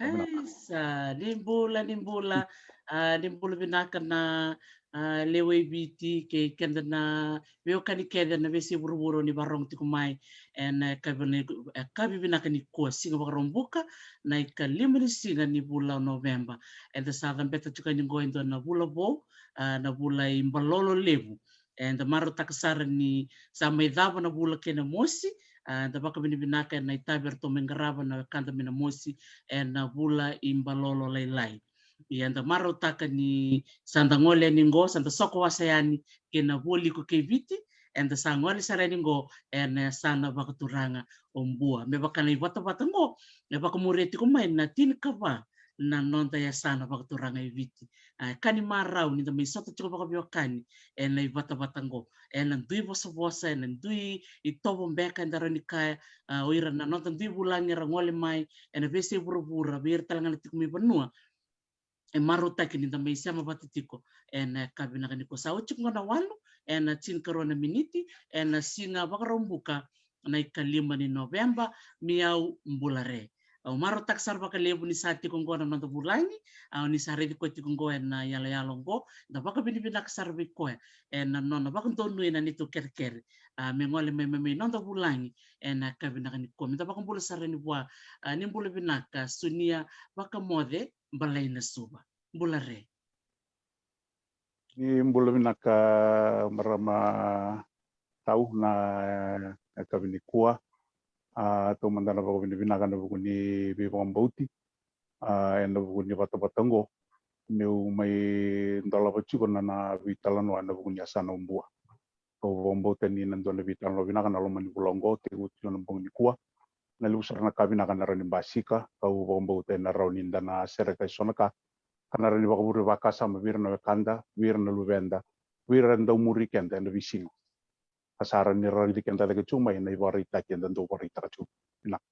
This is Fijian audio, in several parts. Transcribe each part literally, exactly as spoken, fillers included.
Ai, sa, ni bula, ni bula, a, ni bula vinaka na, a, lewe i Viti kei keda na veiwekani kece na veisei vuravura ni vakarorogo tiko mai ena, e, kavi ni, e, kavi vinaka nikua, siga Vakaraubuka, na ikalima ni siga ni vula o Noveba. Eda sa cabeta tiko yani qo e dua na vula vou, a, na vula i Balolo Levu. Eda marautaka sara ni sa mai cava na vula kei na mosi, a, eda vakavinavinaka ena itavi eratou mai qarava na wekada mai na mosi ena vula i Balolo Lailai. Ia eda marautaka ni sa da gole yani qo, sa da soko wasa yani kei na Vualiku kei Viti, eda sa gole sara yani qo ena yasana vakaturaga o Bua. Me vaka na ivatavata qo e vakamuria tiko mai na tinikava na noda yasana vakaturaga e Viti. A, e ka ni marau ni da mai sota tiko vakaveiwekani ena ivatavata qo, ena dui vosavosa, ena dui itovo beka eda rawa ni kaya, a, o ira na noda dui vulagi era gole mai ena veisei vuravura, vei ira tale ga na tiko mai vanua. E marautaki ni da mai sema vata tiko ena yakavi vinaka nikua. Sa oti tiko qo na walu ena tinikarua na miniti ena siga Vakaraubuka, na ikalima ni Noveba. Mai au Bula Re. Au marautaka sara vakalevu ni sa tiko qo na noda vulagi, a, ni sa raici koya tiko qo ena iyaloyalo qo, da vakavinavinaka sara vei koya ena nona vakadonui na neitou kerekere, a, me gole mai, mai, mai noda vulagi ena yakavi vinaka nikua. Me da vakabula sara yani vua, a, ni bula vinaka Sunia Vakamoce Balainasuva. Bula Re. Ni bula vinaka marama tau na, e, yakavi nikua. A, taumada na vakavinavinaka ena vuku ni veivakabauti, a, ena vuku ni vatavata oqo, meu mai dolava tiko na, na veitalanoa ena vuku ni yasana o Bua. Au vakabauta ni na dua na veitalanoa vinaka na loma ni vula oqo, tekivu tiko na bogi nikua. Na levu sara na ka vinaka na rawa ni basika, kau vakabauta ena rawa ni da na sereka eso na ka, ka na rawa ni vakavure vakasama vei ira na wekada, vei ira na luveda, vei ira dau muri keda ena veisiga. Ka sa rawa ni raici keda cake tu mai na ivakaraitaki eda dau vakaraitaka tu. Vinaka.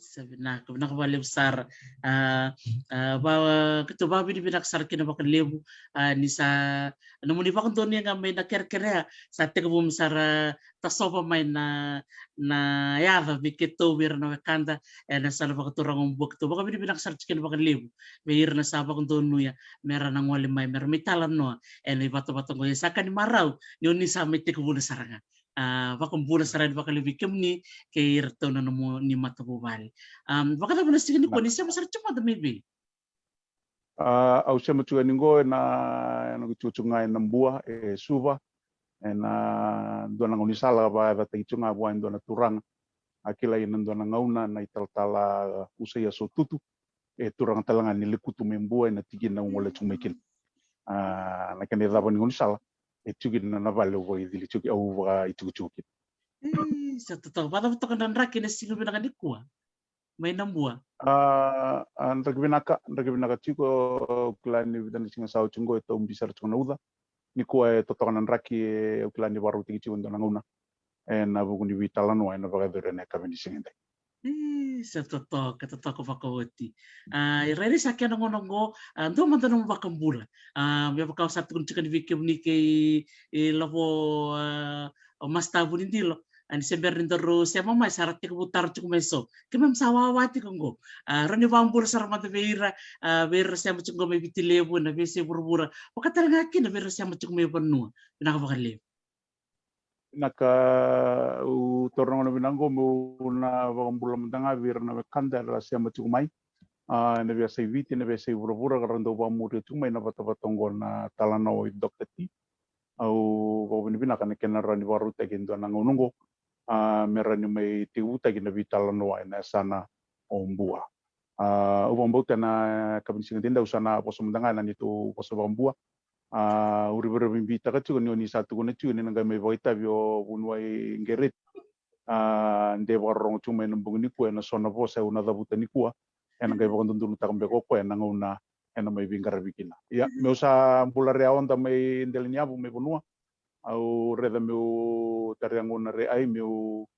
Sa vinaka, vinaka vakalevu sara. A, a, va, keitou vakavinavinaka sara kina vakalevu, a, ni sa, nomuni vakadonuya ga mai na kerekere, sa tekivu me sara tasova mai na, na yaca vei keitou vei ira na wekada ena yasana vakaturaga o Bua. Keitou vakavinavinaka sara tiko kina vakalevu vei ira na sa vakadonuya me ra na gole mai, me ra mai talanoa ena ivatavata oqo. Ia sa ka ni marau ni oni sa mai tekivuna sara ga. A, vakabula sara yani vakalevu vei kemuni kei iratou na nomuni matavuvale. A, vakacava na siga nikua, ni sema sara tiko mada mai vei? A, au sema tiko yani qo ena, ena noqu itikotiko ga ena Bua e Suva, ena dua na gaunisala vakayacataki tiko ga vua e dua na turaga. A kilai ena dua na gauna na italatala Usaia Sotutu, e turaga tale ga ni lekutu mai Bua ena tikina au gole tiko mai kina. A, na kena icava ni gaunisala e tiko kina na vale au vakaicili tiko ki, au vakaitikotiko kina. E, sa totoka. Vakacava toka na draki ena siga vinaka nikua mai na Bua? A, a, draki vinaka, draki vinaka tiko. Au kila ni vica na siga sa oti qo e tau bi sara tiko na uca. Nikua e totoka na draki, e, au kila ni vakarautaki tiko e dua na gauna ena vuku ni veitalanoa ena vakayacori ena yakavi ni siga edai. E, sa totoka, totoka vakaoti. A, e rairai sa kena gauna oqo, a, dua mada nomu vakabula. A, me vaka au sa tukuna tiko yani vei kemuni kei, e, Lavo, a, o Masta Vunidilo. A, ni se bera ni daru sema mai, sa ra tekivu taro tiko mai eso. Keimami sa wawa tiko oqo. A, rawa ni vakabula sara mada vei ira, a, vei ira sema tiko oqo mai Viti Levu, na veiyasai vuravura. Vaka tale ga kina vei ira sema tiko mai vanua. Vinaka vakalevu. Vinaka, au taura na gauna vinaka oqo meu na vakabula mada ga vei ira na wekada era sema tiko mai, a, ena veiyasai Viti, ena veiyasai vuravura, ka ra dau vakamuria tiko mai na vatavata oqo na Talanoa with Doctor T. Au vakavinavinaka na kena rawa ni vakarautaki e dua na gauna oqo, a, me rawa ni mai tekivutaki na veitalanoa ena yasana o Bua. A, au vakabauta ena yakavi ni siga edaidai au sa na vosa mada ga ena neitou vosa vakaBua. A, au revarevabeitaka tiko ni oni sa tukuna tiko ni na qai mai vakaitavi o Vuniwai Qereti. A, de vakarorogo tiko mai ena bogi nikua ena so na vosa au na cavuta nikua, ena qai vakadodonutaka beka o koya ena gauna ena mai veiqaravi kina. Ia, meu sa bula re a oda mai Delaniyavu mai vanua. Au raica meu taria gauna re ai meu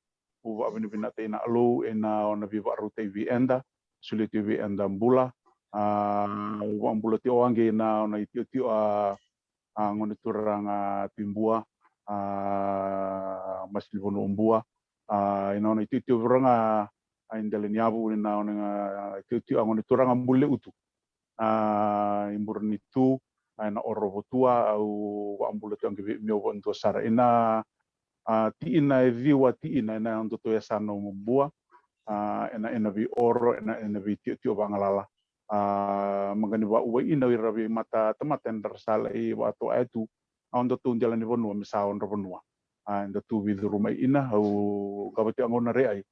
vakavinavinakataki na Alou ena nona veivakarautaki vei eda, solia tiko vei eda bula. A, au vakabula tiko age ena nona itiotio a, a, gone turaga Tui Bua, a, masi ni vanua o Bua. A, ena nona itiotio vei ira ga a, i Delaniyavu, ena nona itiotio a gone turaga Bule Utu. A, i Buranitu, a, ena Orovotua, au vakabula tiko age vei Miau vakadua sara. Ena, a, tiina e ciwa, tiina ena nodatou yasana o Bua, a, ena, ena veioro, ena, ena veitiotio vagalala. A, maqani vakauwai ina o ira veimatatamata ena ra sa lai vakatoaya tu, a, nodatou dela ni vanua me sa odra vanua. A, eda tu veicuru mai ina, au qava tiko a gauna re ai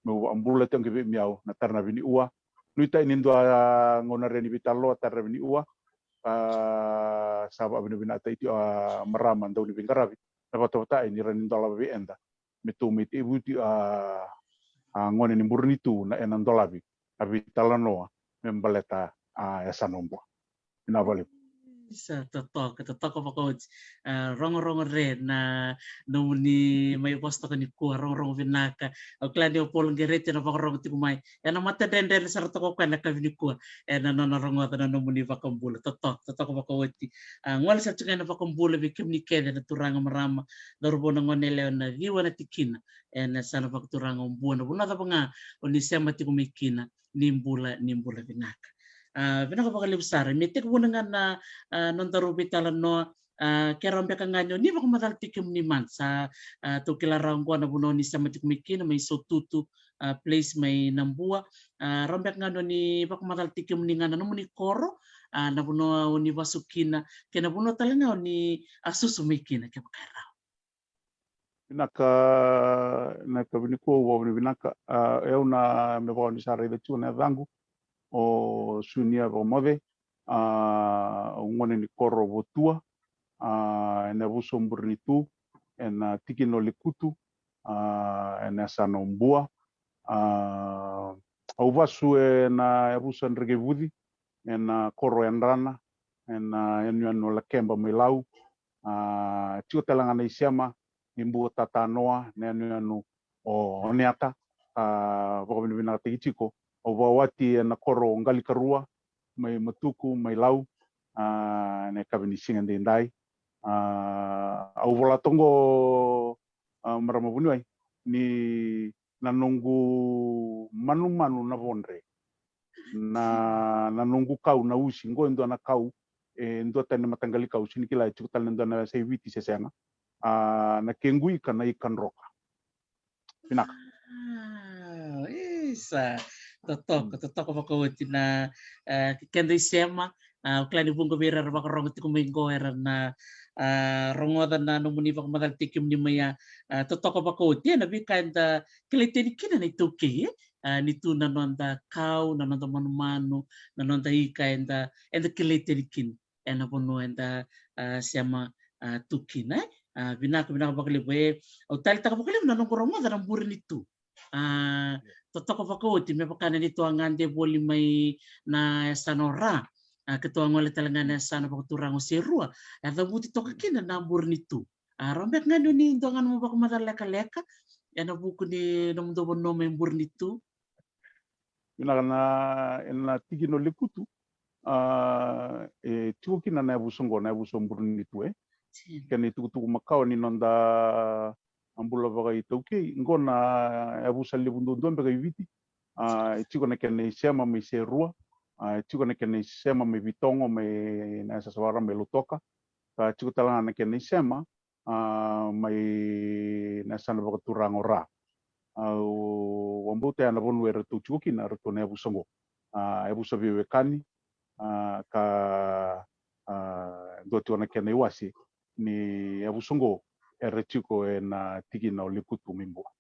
meu vakabula tiko age vei Miau na tara na viniua. Nuitaki ni dua gauna re ni veitalanoa tara na viniua. A, sa vakavinavinakataki tiko a marama dau ni veiqaravi na vatavata ai ni rawa ni dolava vei eda me tou mai tekivu tiko a, a gone ni Buranitu na ena dolavi a veitalanoa me baleta a yasana o Bua. Vinaka vakalevu. Sa totoka, totoka vakaoti. A, rogorogo re na nomuni mai vosa toka nikua, rogorogo vinaka. Au kila ni o Paul Qereti ena vakarorogo tiko mai. Ena matadredre sara toka o koya ena yakavi nikua ena nona rogoca na nomuni vakabula. Totoka, totoka vakaoti. A, gole sara tiko ena vakabula vei kemuni kece na turaga, marama, cauravou, na goneyalewa, na ciwa na tikina ena yasana vakaturaga o Bua, na vanua cava ga oni sema tiko mai kina. Ni bula, ni bula vinaka. A, vinaka vakalevu sara. Me tekivuna ga na, a, nodaru veitalanoa, a, ke rawa beka ga ni oni vakamacala tiko kemuni mada, sa, a, tou kila rawa oqo na vanua oni sema tiko mai kina, mai Sotutu, a, place mai Nabua. A, rawa beka ga ni oni vakamacala tiko kemuni ga na nomuni koro, a, na vanua oni vasu kina, kei na vanua tale ga oni, a, susu mai kina, kevaka e rawa. Vinaka, na ka vinikua, au vakavinavinaka. A, e au na, me vaka ni sa raica tiko na yacaqu, o Sunia Vakamoce, a, au gone ni koro o Votua, a, ena yavusa o Burenitu, ena tikina o Lekutu, a, ena yasana o Bua. A, au vasu ena yavusa Drekeivuci, ena koro o Yadrana, ena yanuyanu o Lakeba mai Lau. A, tiko tale ga na isema i Bua Tatanoa, na yanuyanu o Oneata, a, vakavinavinakataki tiko. Au vakawati ena koro o Qalikarua, mai Matuku, mai Lau, a, ena yakavi ni siga edaidai. A, au vola toka qo, a, marama vuniwai, ni na noqu manumanu na vodre, na, na noqu kau na usi, qo e dua na kau, e dua tani na mataqali kau, sega ni kila e tiko tale na dua na yasa i Viti se sega. A, na kequ ika na ika droka. Vinaka. A, isa. Totoka, totoka vakaoti na, e, keda isema. A, au kila ni vuqa vei ira era vakarogo tiko mai qo era na, a, rogoca na nomuni vakamacalataki kemuni mai, a, a, totoka vakaoti, e, na veika eda kilai tani kina na iTaukei, e, a, ni tu na noda kau, na noda manumanu, na noda ika eda, eda kilai tani kina ena vanua eda, a, sema, a, tu kina, e. A, vinaka, vinaka vakalevu, e. Au taleitaka vakalevu na noqu rogoca na Burenitu. A, totoka vakaoti, me vaka na neitou a gade voli mai na yasana o Ra, a, keitou a gole tale ga na yasana vakaturaga o Serua, e cavuti toka kina na Burenitu. A, rawa beka ga ni o ni dua ga nomu vakamacala lekaleka ena vuku ni nomudou vanua mai Burenitu. Vinaka, na, ena tikina o Lekutu, a, e tiko kina na yavusa qo, na yavusa o Burenitu, e. Kena itukutuku makawa ni noda bula vakaitaukei, qo na yavusa levu duadua beka i Viti. A, e tiko na kena isema mai Serua, a, e tiko na kena isema mai Vitogo, mai na yasa sa vaka Ra, mai Lautoka. Ka tiko tale ga na kena isema, a, mai na yasana vakaturaga o Ra. Au vakabauta ya na vanua eratou tiko kina eratou na yavusa qo. A, yavusa veiwekani, a, ka, a, dua tiko na kena iwase ni yavusa qo era tiko ena tikina o Lekutu mai Bua.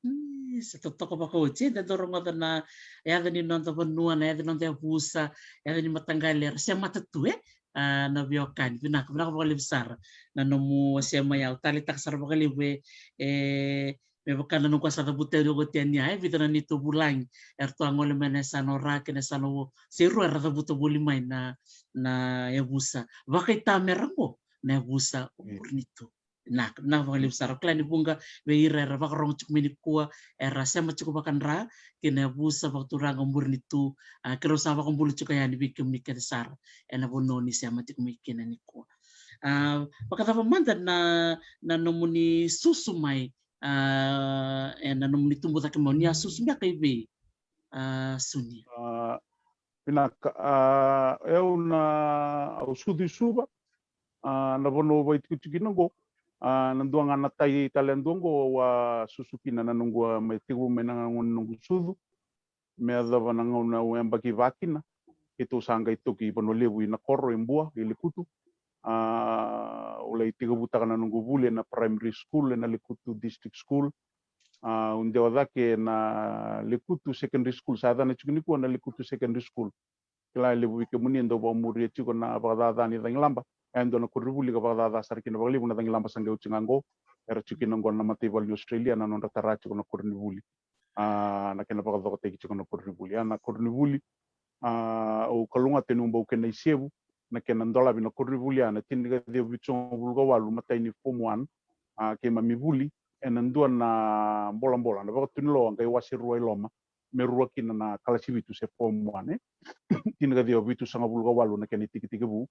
Mm, sa totoka vakaoti, eda dau rogoca na yaca ni noda vanua, na yaca ni noda yavusa, yaca ni mataqali era semata tu, e, a, na veiwekani. Vinaka, vinaka vakalevu sara na nomu wasea mai, au taleitaka sara vakalevu, e, e, me vaka na noqu a sa cavuta oti yani, e, vica na neitou vulagi eratou a gole mai na yasana o Ra kei na yasana o Serua, era cavuta voli mai na, na yavusa vakaitamera qo, na yavusa o Burenitu. Vinaka, vinaka vakalevu sara. Au kila ni vuqa vei ira era vakarogo tiko mai nikua era sema tiko vakadra kei na yavusa vakaturaga o Burenitu, a, keirau sa vakabula tiko yani vei kemuni kece sara ena vanua ni sema tiko mai kina nikua. A, vakacava mada na, na nomuni susu mai, a, ena nomuni tubu cake mai, o ni a susu beka i vei, a, Sunia? A, vinaka, a, au na, au sucu i Suva, a, na vanua au vakaitikotiko kina qo, a, na dua ga na tai tale dua qo au a susu kina na noqu a mai tekivu mai na gauna ni noqu sucu. Me yacova na gauna au yabaki va kina, keitou sa qai toki Vanua Levu i Nakoro, i Bua, i Lekutu. A, au lai tekivutaka na noqu vuli ena primary school ena Lekutu District School. A, au dewa cake na Lekutu Secondary School, sa yacana tiko nikua na Lekutu Secondary School. Kila e levu vei kemuni e dau vakamuria tiko na vakacaca ni cagilaba. E dua na koronivuli ka vakacaca sara kina vakalevu na cagilaba, sa qai oti ga qo. Era tiko kina qo na mataivalu ni Australia na nodra tara tiko na koronivuli. A, na kena vakacokotaki tiko na koronivuli. A, na koronivuli, a, au kalougata niu bau kena isevu na kena dolavi na koronivuli, a, na tinikaciwa vitusagavulu ka walu, matai ni form one, a, keimami vuli ena dua na bolabola, na vakatunuloa qai wase rua i loma, me rua kina na kalasi vitu se form one, e. Tinikaciwa vitusagavulu ka walu na kena itekitekivu,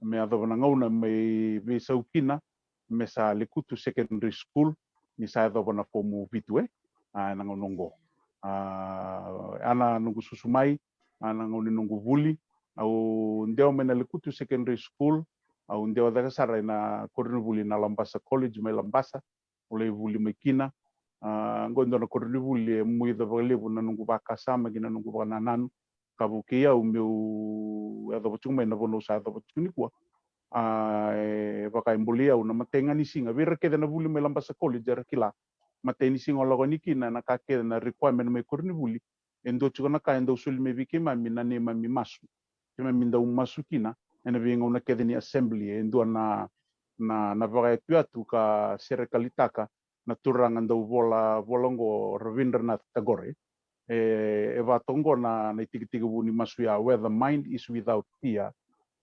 me yacova na gauna me veisau kina me sa Lekutu Secondary School, ni sa yacova na fomu vitu, e, a, ena gauna oqo. A, a na noqu susu mai, a, na gauna ni noqu vuli, au dewa mai na Lekutu Secondary School, au dewa cake sara ena koronivuli na Labasa College mai Labasa, au lai vuli mai kina. A, oqo e dua na koronivuli e muica vakalevu na noqu vakasama kei na noqu vakanananu. Ka vukei au meu yacova tiko mai na vanua au sa yacova tiko nikua. A, e vaka e bolei au na matai ga ni siga, vei ira kece na vuli mai Labasa College era kila, matai ni siga o lako yani kina, na ka kece na requirement mai koronivuli, e dua tiko na ka e dau soli mai vei keimami na neimami masu. Keimami dau masu kina ena veigauna kece ni assembly, e dua na, na, na vakayatuyatu ka serekalitaka na turaga dau vola, vola oqo, Rabindranath Tagore. E, e vaka toka oqo na, na itikitiki vu ni masu ya, where the mind is without fear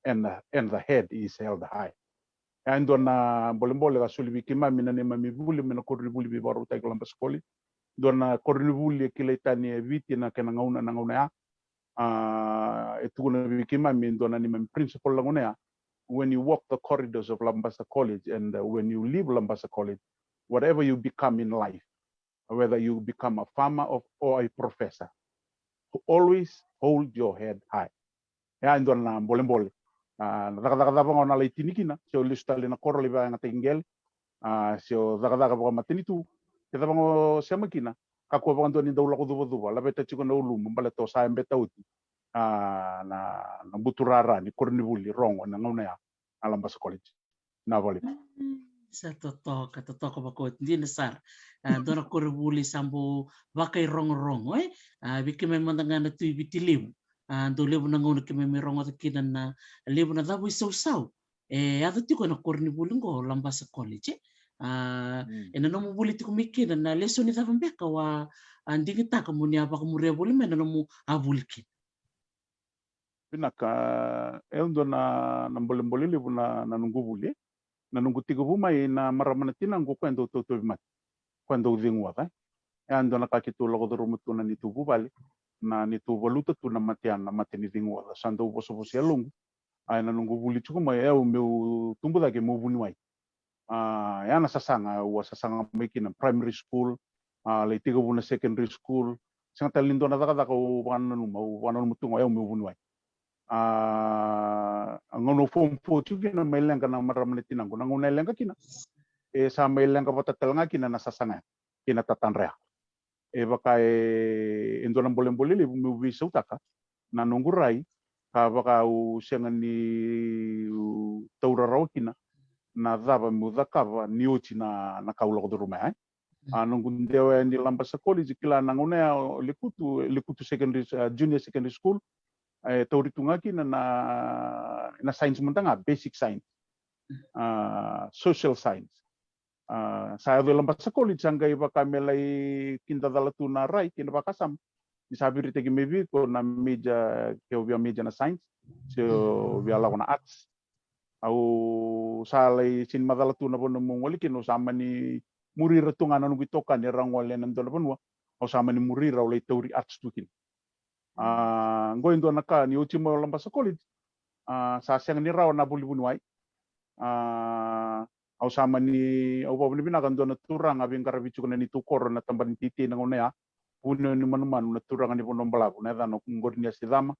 and, and the head is held high. E a dua na bolebole ka soli vei keimami na neimami vuli mai na koronivuli veivakarautaki ko Labasa College. Dua na koronivuli e kilai tani e Viti na kena gauna, na gauna ya. A, e tukuna vei keimami e dua na neimami principal na gauna ya, when you walk the corridors of Labasa College and, uh, when you leave Labasa College, whatever you become in life, whether you become a farmer of, or a professor, always hold your head high. E a dua na bolebole. A, na cakacaka cava ga o na lai tini kina, se o lesu tale na koro lai vakayagataki qele, a, se o cakacaka vakamatanitu, se cava ga o sema kina, kakua vakadua ni dau lako cuvacuva, laveta tiko na ulumu, baleta o sa yabeta oti, a, na, na buturara ni koronivuli rogo ena gauna ya, na Labasa College. Na vale. Mm, sa totoka, totoka vakaoti, dina sara. A, dua na koronivuli sa bau vakairogorogo, e? A, vei keimami mada ga na Tui Viti Levu. A, dau levu na gauna keimami rogoca kina na levu na cava isausau e yaco tiko ena koronivuli qo, Labasa College, e? A, mm, ena nomu vuli tiko mai kina, na lesoni cava beka o a, a digitaka mo ni a vakamuria voli mai na nomu a vuli kina? Vinaka, e dua na, na bolebole levu na, na noqu vuli. Na noqu tekivu mai na marama na tinaqu, o koya dau tautauvimate, o koya dau cegu oca. E a dua na ka keitou lako curuma tu na neitou vuvale, na neitou valuta tu na mate ya, na mate ni cegu oca. Sa dau vosavosa e yaloqu. A, ena noqu vuli tiko mai, e au meu tubu cake meu vuniwai. A, ya na sasaga au a sasaga mai kina, primary school, a, lai tekivu na secondary school. Sega tale ni dua na cakacaka au vakananuma, au vakananuma tu ga o yau meu vuniwai. A, a gauna au form four tiko kina, mai leqa na marama na tinaqu, na gauna e leqa kina, e sa mai leqa vata tale ga kina na sasaga ya kei na tatadra ya. E vaka e, e dua na bolebole levu meu veisautaka na noqu rai, ka vaka au sega ni taura rawa kina na cava meu cakava ni oti na, na ka au lako curuma ya, e. A, noqu dewa yani Labasa College, kila na gauna ya o Lekutu, Lekutu Secondary, a, Junior Secondary School, e tauri tu ga kina na, na science mada ga, basic science, a, social science. A, sa yaco i Labasa College, sa qai vaka me lai kidacala tu na rai kei na vakasama. Ni sa viritaki mai vei iko na major, ke o via major na science, se o via lako na arts. Au sa lai sega ni macala tu na vanua meu gole kina, au sa mani muri ira tu ga na noqu itokani era gole ena dua na vanua. Au sa mani muri ira, au lai tauri arts tu kina. A, qo e dua na ka ni oti mai o Labasa College, a, sa sega ni rawa na vuli vuniwai. A, au sa mani, au vakavinavinaka dua na turaga a veiqaravi tiko na neitou koro na tabana ni teitei na gauna ya, Vuniwai ni Manumanu, na turaga ni Vanuabalavu, na yacana o Qorinia Sicama.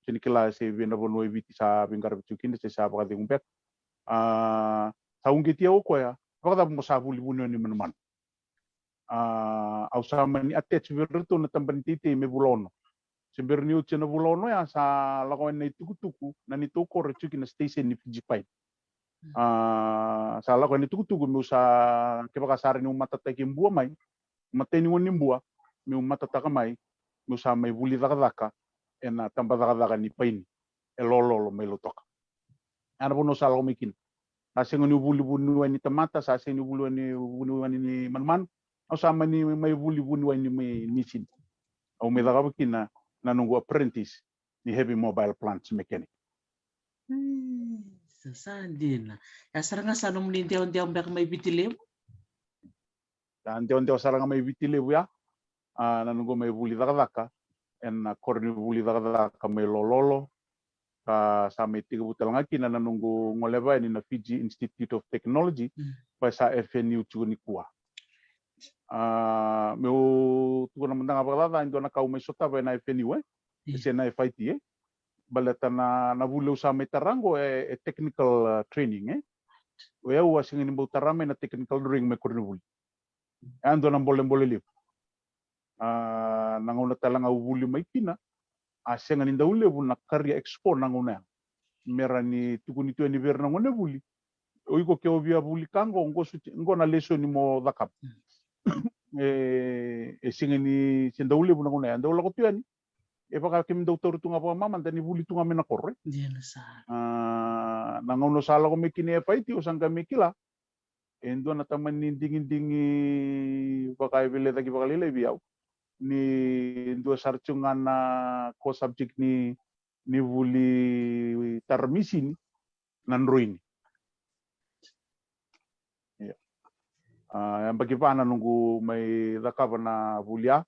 Se ni kila se vei na vanua e Viti sa veiqaravi tiko kina se sa vakacegu beka. A, sa uqeti au o koya, vakacava mo sa vuli Vuniwai ni Manumanu? A, au sa mani attach vei iratou na tabana ni teitei me vula ono. Se bera ni oti na vula ono ya, sa lako yani na itukutuku, na neitou koro e tiko kina station ni Fiji Pine. A, sa lako yani na itukutuku meu sa, kevaka sa rawa niu matataki Bua mai, matai ni gauna ni Bua, meu matataka mai, meu sa mai vuli cakacaka ena tabacakacaka ni Paini e Lololo mai Lautoka. Ya na vanua sa lako mai kina. Sa sega niu vuli vuniwai ni tamata, sa sega niu vuli vuniwai ni manumanu. Au sa mani mai vuli vuniwai ni mai misini. Au mai cakava kina na noqu apprentice ni heavy mobile plants mechanic. Hmm, sa, sa dina. Ya sara ga sa nomuni dewadewa beka mai Viti Levu? Sa dewadewa sara ga mai Viti Levu ya. A, na noqu mai vuli cakacaka ena koro ni vuli cakacaka mai Lololo. Ka sa mai tekivu tale ga kina na noqu goleva yani na Fiji Institute of Technology, mm, ka sa F N U tiko nikua. A, meu tukuna mada ga vakacaca, e dua na ka au mai sotava ena F N U, e? Io. Se na F I T, e? Baleta na, na vuli au sa mai tara qo e, e technical, uh, training, e? O yau a sega ni bau tara mai na technical drawing mai koronivuli. E a dua na bolebole levu. A, na gauna tale ga au vuli mai kina, a sega ni dau levu na career expo na gauna ya. me ra ni tukuni tu yani vei ira na gonevuli. O iko ke o via vuli ka qo, qo su ti, qo na lesoni mo cakava. E, e siga ni se dau levu na gauna ya dau lako tu yani. E vaka kemi dau tauri tu ga vakamamada ni vuli tu ga mai na koro, e. Dina sara. A, na gauna sa lako mai kina e faiti, o sa qai mai kila e dua na tamani digidigi vaka e veilecaki vakalailai vei au. Ni dua sara tiko ga na core subject ni, ni vuli tara misini, na droini. Ia. A, yabaki va na noqu mai cakava na vuli ya.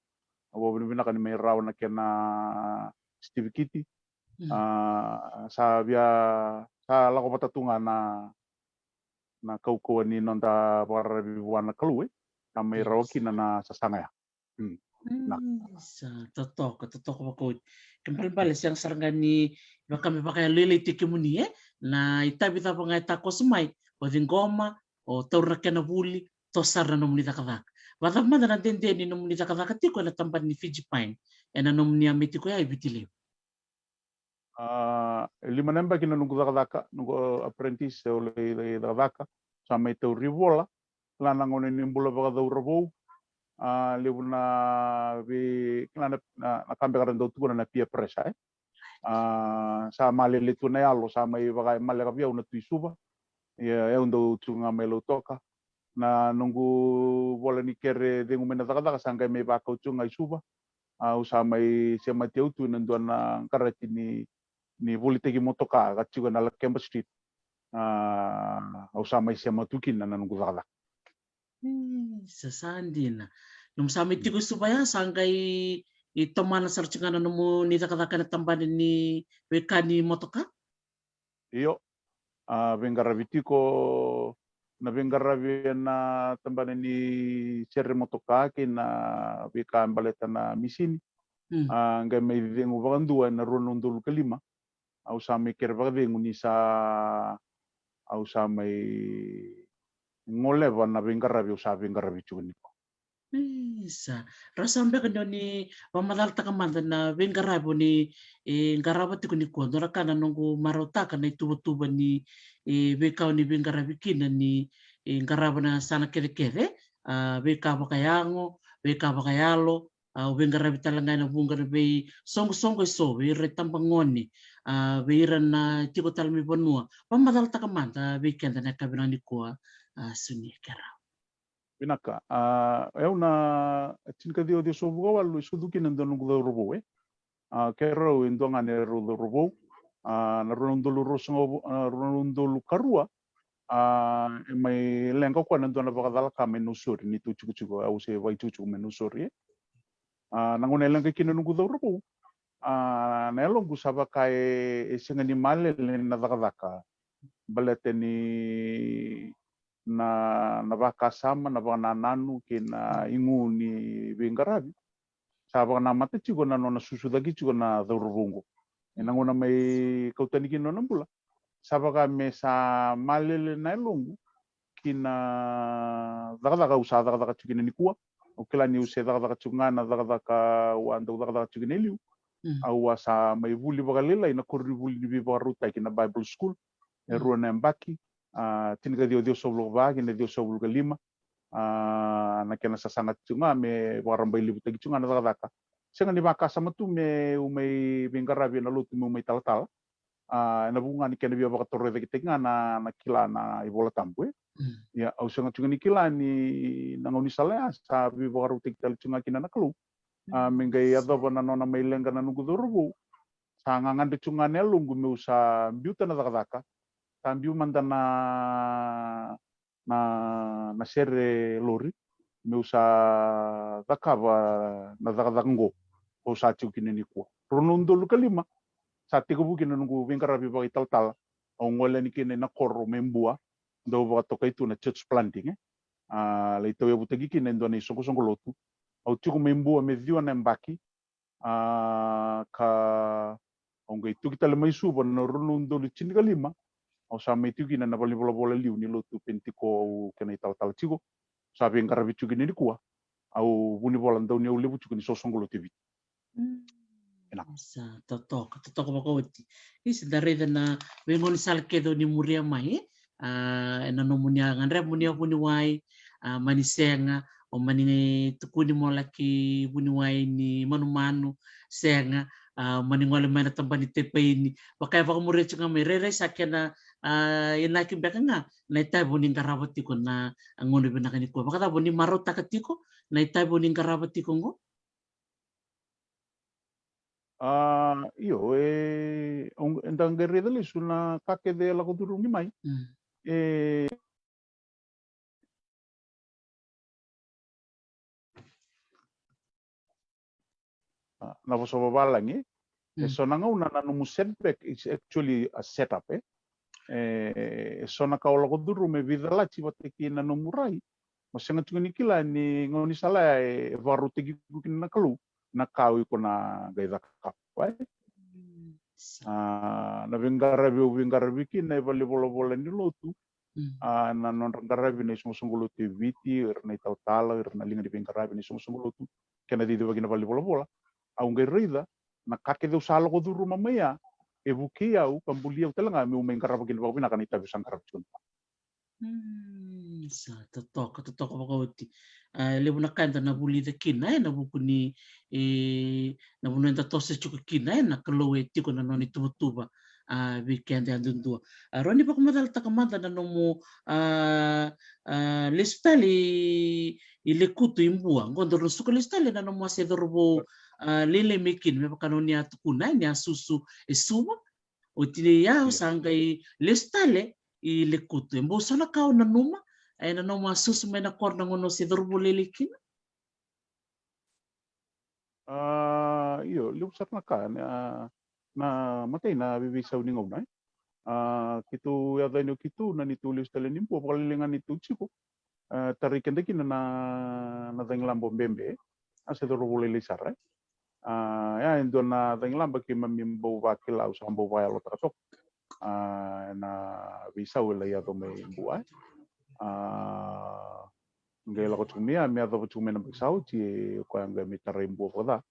Au vakavinavinaka ni mai rawa na kena sitivikiti. Mm. A, sa via, sa lako vata tu ga na, na kaukauwa ni noda vakararavi vua na Kalou, e. Sa mai rawa kina na sasaga ya. Mm. Na. Mm, sa totoka, totoka vakaoti. Ke balebale sega sara ga ni vaka me vakayaloilai tiko kemuni, e? Na itavi cava ga e takoso mai, o ciqoma, o taura na kena vuli, toso sara na nomuni cakacaka. Vacava mada na dede ni nomuni cakacaka tiko ena tabana ni Fiji Pine, ena nomuni a mai tiko ya e Viti Levu? A, e lima na yabaki na noqu cakacaka, noqu apprentice, au lai, lai cakacaka. Sa mai tauri vola, kila na gauna ni bula vakacauravou. A, levu na vei, kila na, na, na ka beka ra dau tukuna na peer pressure, e. A, sa malele tu na yalo, sa mai vaka e maleka vei au na Tui Suva. Ia, au dau tu ga mai Lautoka. Na noqu vola ni kere cegu mai na cakacaka sa qai mai vakau tu ga i Suva. Au sa mai semati au tu ena dua na karate ni, ni volitaki motoka ka tiko ena Lakeba Street. A, au sa mai sema tu kina na noqu cakacaka. Ii, sa, sa dina. Nomu sa mai tiko i Suva ya, sa qai, i tomana sara tiko ga na nomuni cakacaka ena tabana ni veika ni motoka? Io. A, veiqaravi tiko, na veiqaravi ena tabana ni sere motoka kei na veika baleta na misini. Mm. A, qai mai cegu vakadua ena rua na udolu ka lima. Au sa mai kere vakacegu ni sa, au sa mai goleva na veiqaravi au sa veiqaravi tiko nikua. Isa. Rau sa beka ni o ni vakamacalataka mada na veiqaravi o ni, e, qarava tiko nikua. Dua na ka na noqu marautaka na ituvatuva ni, e, veika o ni veiqaravi kina ni, e, qarava na yasana kecekece, a, veika vakayago, veika vakayalo, a, au veiqaravi tale ga ena vuqa na veisoqosoqo eso, vei ira itabagone, a, vei ira na tiko tale mai vanua. Vakamacalataka mada vei keda na yakavi nikua, a, Sunia Kerau. Vinaka. A, au na tinikaciwa ciwasagavulu ka walu e sucu kina e dua noqu cauravou, e. A, keirau e dua ga na neirau cauravou. A, na rua na udolu ruasagavulu, a, rua na udolu ka rua. A, e mai leqa o koya na dua na vakacalaka mai Nausori, ni tu tikotiko, au se vakaitikotiko mai Nausori, e. A, na gauna e leqa kina noqu cauravou, a, na yaloqu sa vaka e, e sega ni malele na cakacaka. Baleta ni na, na vakasama, na vakanananu kei na igu ni veiqaravi. Sa vakanamata tiko na nona susucaki tiko na cauravou oqo. Ena gauna mai kau tani kina nona bula, sa vaka me sa malele na yaloqu ki na cakacaka au sa cakacaka tiko kina nikua. Au kila niu se cakacaka tiko ga na cakacaka au a dau cakacaka tiko kina e liu. Mm. Au a sa mai vuli vakalailai na koronivuli ni veivakarautaki na Bible School. E, mm, rua na yabaki, a, tinikaciwa ciwasagavulu ka va kei na ciwasagavulu ka lima. A, na kena sasaga tiko ga me vakarabailevutaki tiko ga na cakacaka. Sega ni vakasama tu meu mai veiqaravi ena lotu meu mai talatala. A, ena vuku ga ni kena via vakatorocaketaki ga na, na kila na iVola Tabu, e. Mm. Ia, au sega tiko ni kila ni na gaunisala ya sa veivakarautaki tale tiko ga kina na Kalou. A, mm, me qai yacova na nona mai leqa na noqu cauravou. Sa gagadre tiko ga na yaloqu meu sa biuta na cakacaka. Sa biu mada na, na, na sere lori, meu sa cakava na cakacaka oqo au sa tiko kina nikua. Rua na udolu ka lima, sa tekivu kina noqu veiqaravi vakaitalatala. Au gole yani kina ina koro mai Bua, dau vakatokai tu na church planting, e. A, lai tauyavutaki kina e dua na isoqosoqo lotu. Au tiko mai Bua me ciwa na yabaki, a, ka au qai tuki tale mai Suva na rua na udolu tinikalima. Au sa mai tiko kina na valenivolavola liu ni lotu Penitiko au kena italatala tiko. Sa veiqaravi tiko kina nikua. Au vunivola dauniaulevu tiko ni soqosoqo lotu e Viti. Mm. Vinaka. Sa totoka, totoka vakaoti. Isa, da raica na veigaunisala kece o ni muria mai, e? A, ena nomuni a gadreva mo ni a vuniwai, a, mani sega, o mani tukuni mo laki vuniwai ni manumanu, sega, a, mani gole mai na tabana ni taipaini. Vaka e vakamuria tiko ga mai, rairai sa kena, a, inaki beka ga na itavi o ni qarava tiko na gauna vinaka nikua. Vakacava o ni marautaka tiko na itavi o ni qarava tiko oqo? A, io, e, eda qai raica lesu na ka kece e lako curumi mai. Mm. E, a, na vosa vavalagi, e, mm, so na gauna na nomu setback is actually a setup, e. E, e so na ka o lako curuma e veicalati vata kei na nomu rai. Mo sega tiko ni kila ni gaunisala ya e vakarautaki iko kina na Kalou na ka o iko na qai cakava, e? Mm. A, na veiqaravi au veiqaravi kina e valenivolavola ni lotu, mm, a, na nodra qaravi na isoqosoqo lotu e Viti, ira na italatala, ira na liga ni veiqaravi na isoqosoqo lotu, kei na cicivaki na valenivolavola. Au qai raica na ka kece au sa lako curuma mai ya e vukei au ka buli au tale ga meu mai qarava kina vakavinaka na itavi au sa qarava tiko. Mm, sa totoka, totoka vakaoti. A, e levu na ka eda na vulica kina, e, ena vuku ni, e, na vanua eda toso tiko kina, e, na Kalou e tiko na nona ituvatuva, a, vei keda yadudua. A, rawa ni vakamacalataka mada na nomu, a, a, lesu tale i, i Lekutu i Bua. Qo daru na suka lesu tale na nomu a se cauravou, a, lailai mai kina, me vaka na o ni a tukuna, e, ni a susu e Suva. Oti ya o, io, sa qai lesu tale i Lekutu. E bau so na ka o nanuma, e, na nomu a susu mai na koro na gauna o se cauravou lailai kina? A, io, levu sara na ka, na, na matai na veiveisau ni gauna, e. A, keitou yaco yani o keitou na neitou lesu tale ni Bua, vakalailai ga neitou tiko, e, tarai keda kina na, na cagilaba o Bebe, a se cauravou lailai sara, e. A, ya e dua na cagilaba keimami bau vakila, au sa bau vakayalotaka toka, a, ena veisau e lai yaco mai Bua, e. A, qai lako tiko mai ya me yacova tiko mai na yabaki sa oti, e, o koya qai mai tarai Bua vakaca.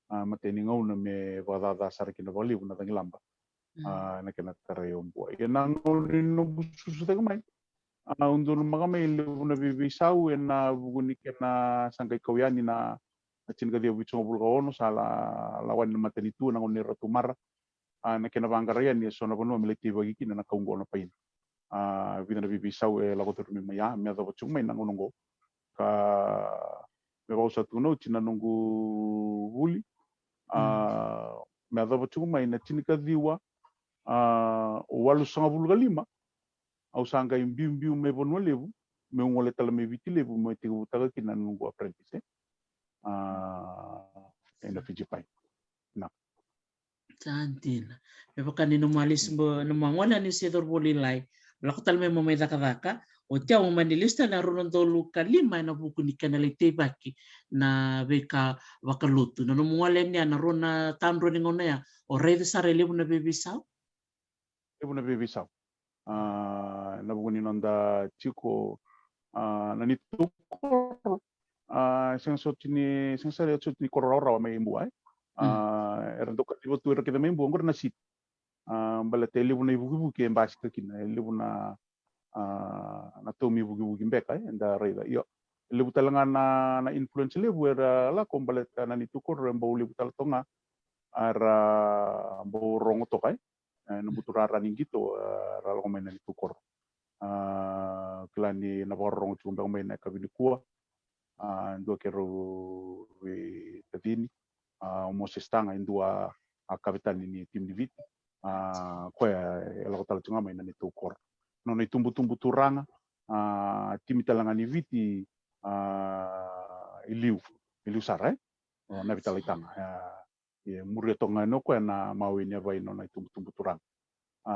A, matai ni gauna me vakacaca sara kina vakalevu na cagilaba. Mm. A, na kena tarai o Bua. Ia na gauna ni noqu susu cake mai, a, au donumaka mai e levu na veiveisau ena vuku ni kena sa qai kau yani na, na tinikaciwa vitusagavulu ka ono, sa la, lawani na matanitu ena gauna ni Ratu Mara. A, na kena vaqara yani e so na vanua me lai teivaki kina na kau qo na paina. A, vica na veiveisau e lako curumi mai ya me yacova tiko mai na gauna oqo. Ka me vaka au sa tukuna oti na noqu vuli, a, mm, me yacova tiko mai na tinikaciwa, a, walusagavulu ka lima, au sa qai biubiu mai Vanua Levu, meu gole tale mai Viti Levu, meu tekivutaka kina na noqu apprentice, e. A, ena Fiji Pine. Na. Sa dina. Me vaka ni nomu a lesu, nomu a gole yani o se cauravou lailai, lako tale mai mo mai cakacaka. Oti ya o mani lesu tale na rua na udolu ka lima ena vuku ni kena lai teivaki na veika vakalotu. Na nomu gole yani ya, na rua na tadrua ni gauna ya, o raica sara e levu na veiveisau? Levu na veiveisau. A, ena vuku ni noda tiko, a, na neitou koro, a, sega soti ni, sega sara soti ni koro rawarawa mai Bua, e. A, mm, era dau kaciva tu era kece mai Bua, oqori na city. A, baleta e levu na ivukivuki e basika kina, e levu na, a, na taumi ivukivuki beka, e, eda raica. Io, e levu tale ga na, na influence levu era lako, baleta na neitou koro e bau levu tale toka ga, a, era bau rogo toka, e. E, na buturara ni qito, e, ra lako mai na neitou koro. A, kila ni na vakarorogo tiko beka mai na yakavi nikua. A, dua keirau veitacini, a, o Moses Taga, e dua a kavetani ni timi ni Viti. A, koya e lako tale tiko ga mai na neitou koro. Nona itubutubu turaga, a, timi tale ga ni Viti, a, i liu, i liu sara, e? O Navi Talaitaga, a, e muria toka ga yani o koya na Maui ni yavai, nona itubutubu turaga. A,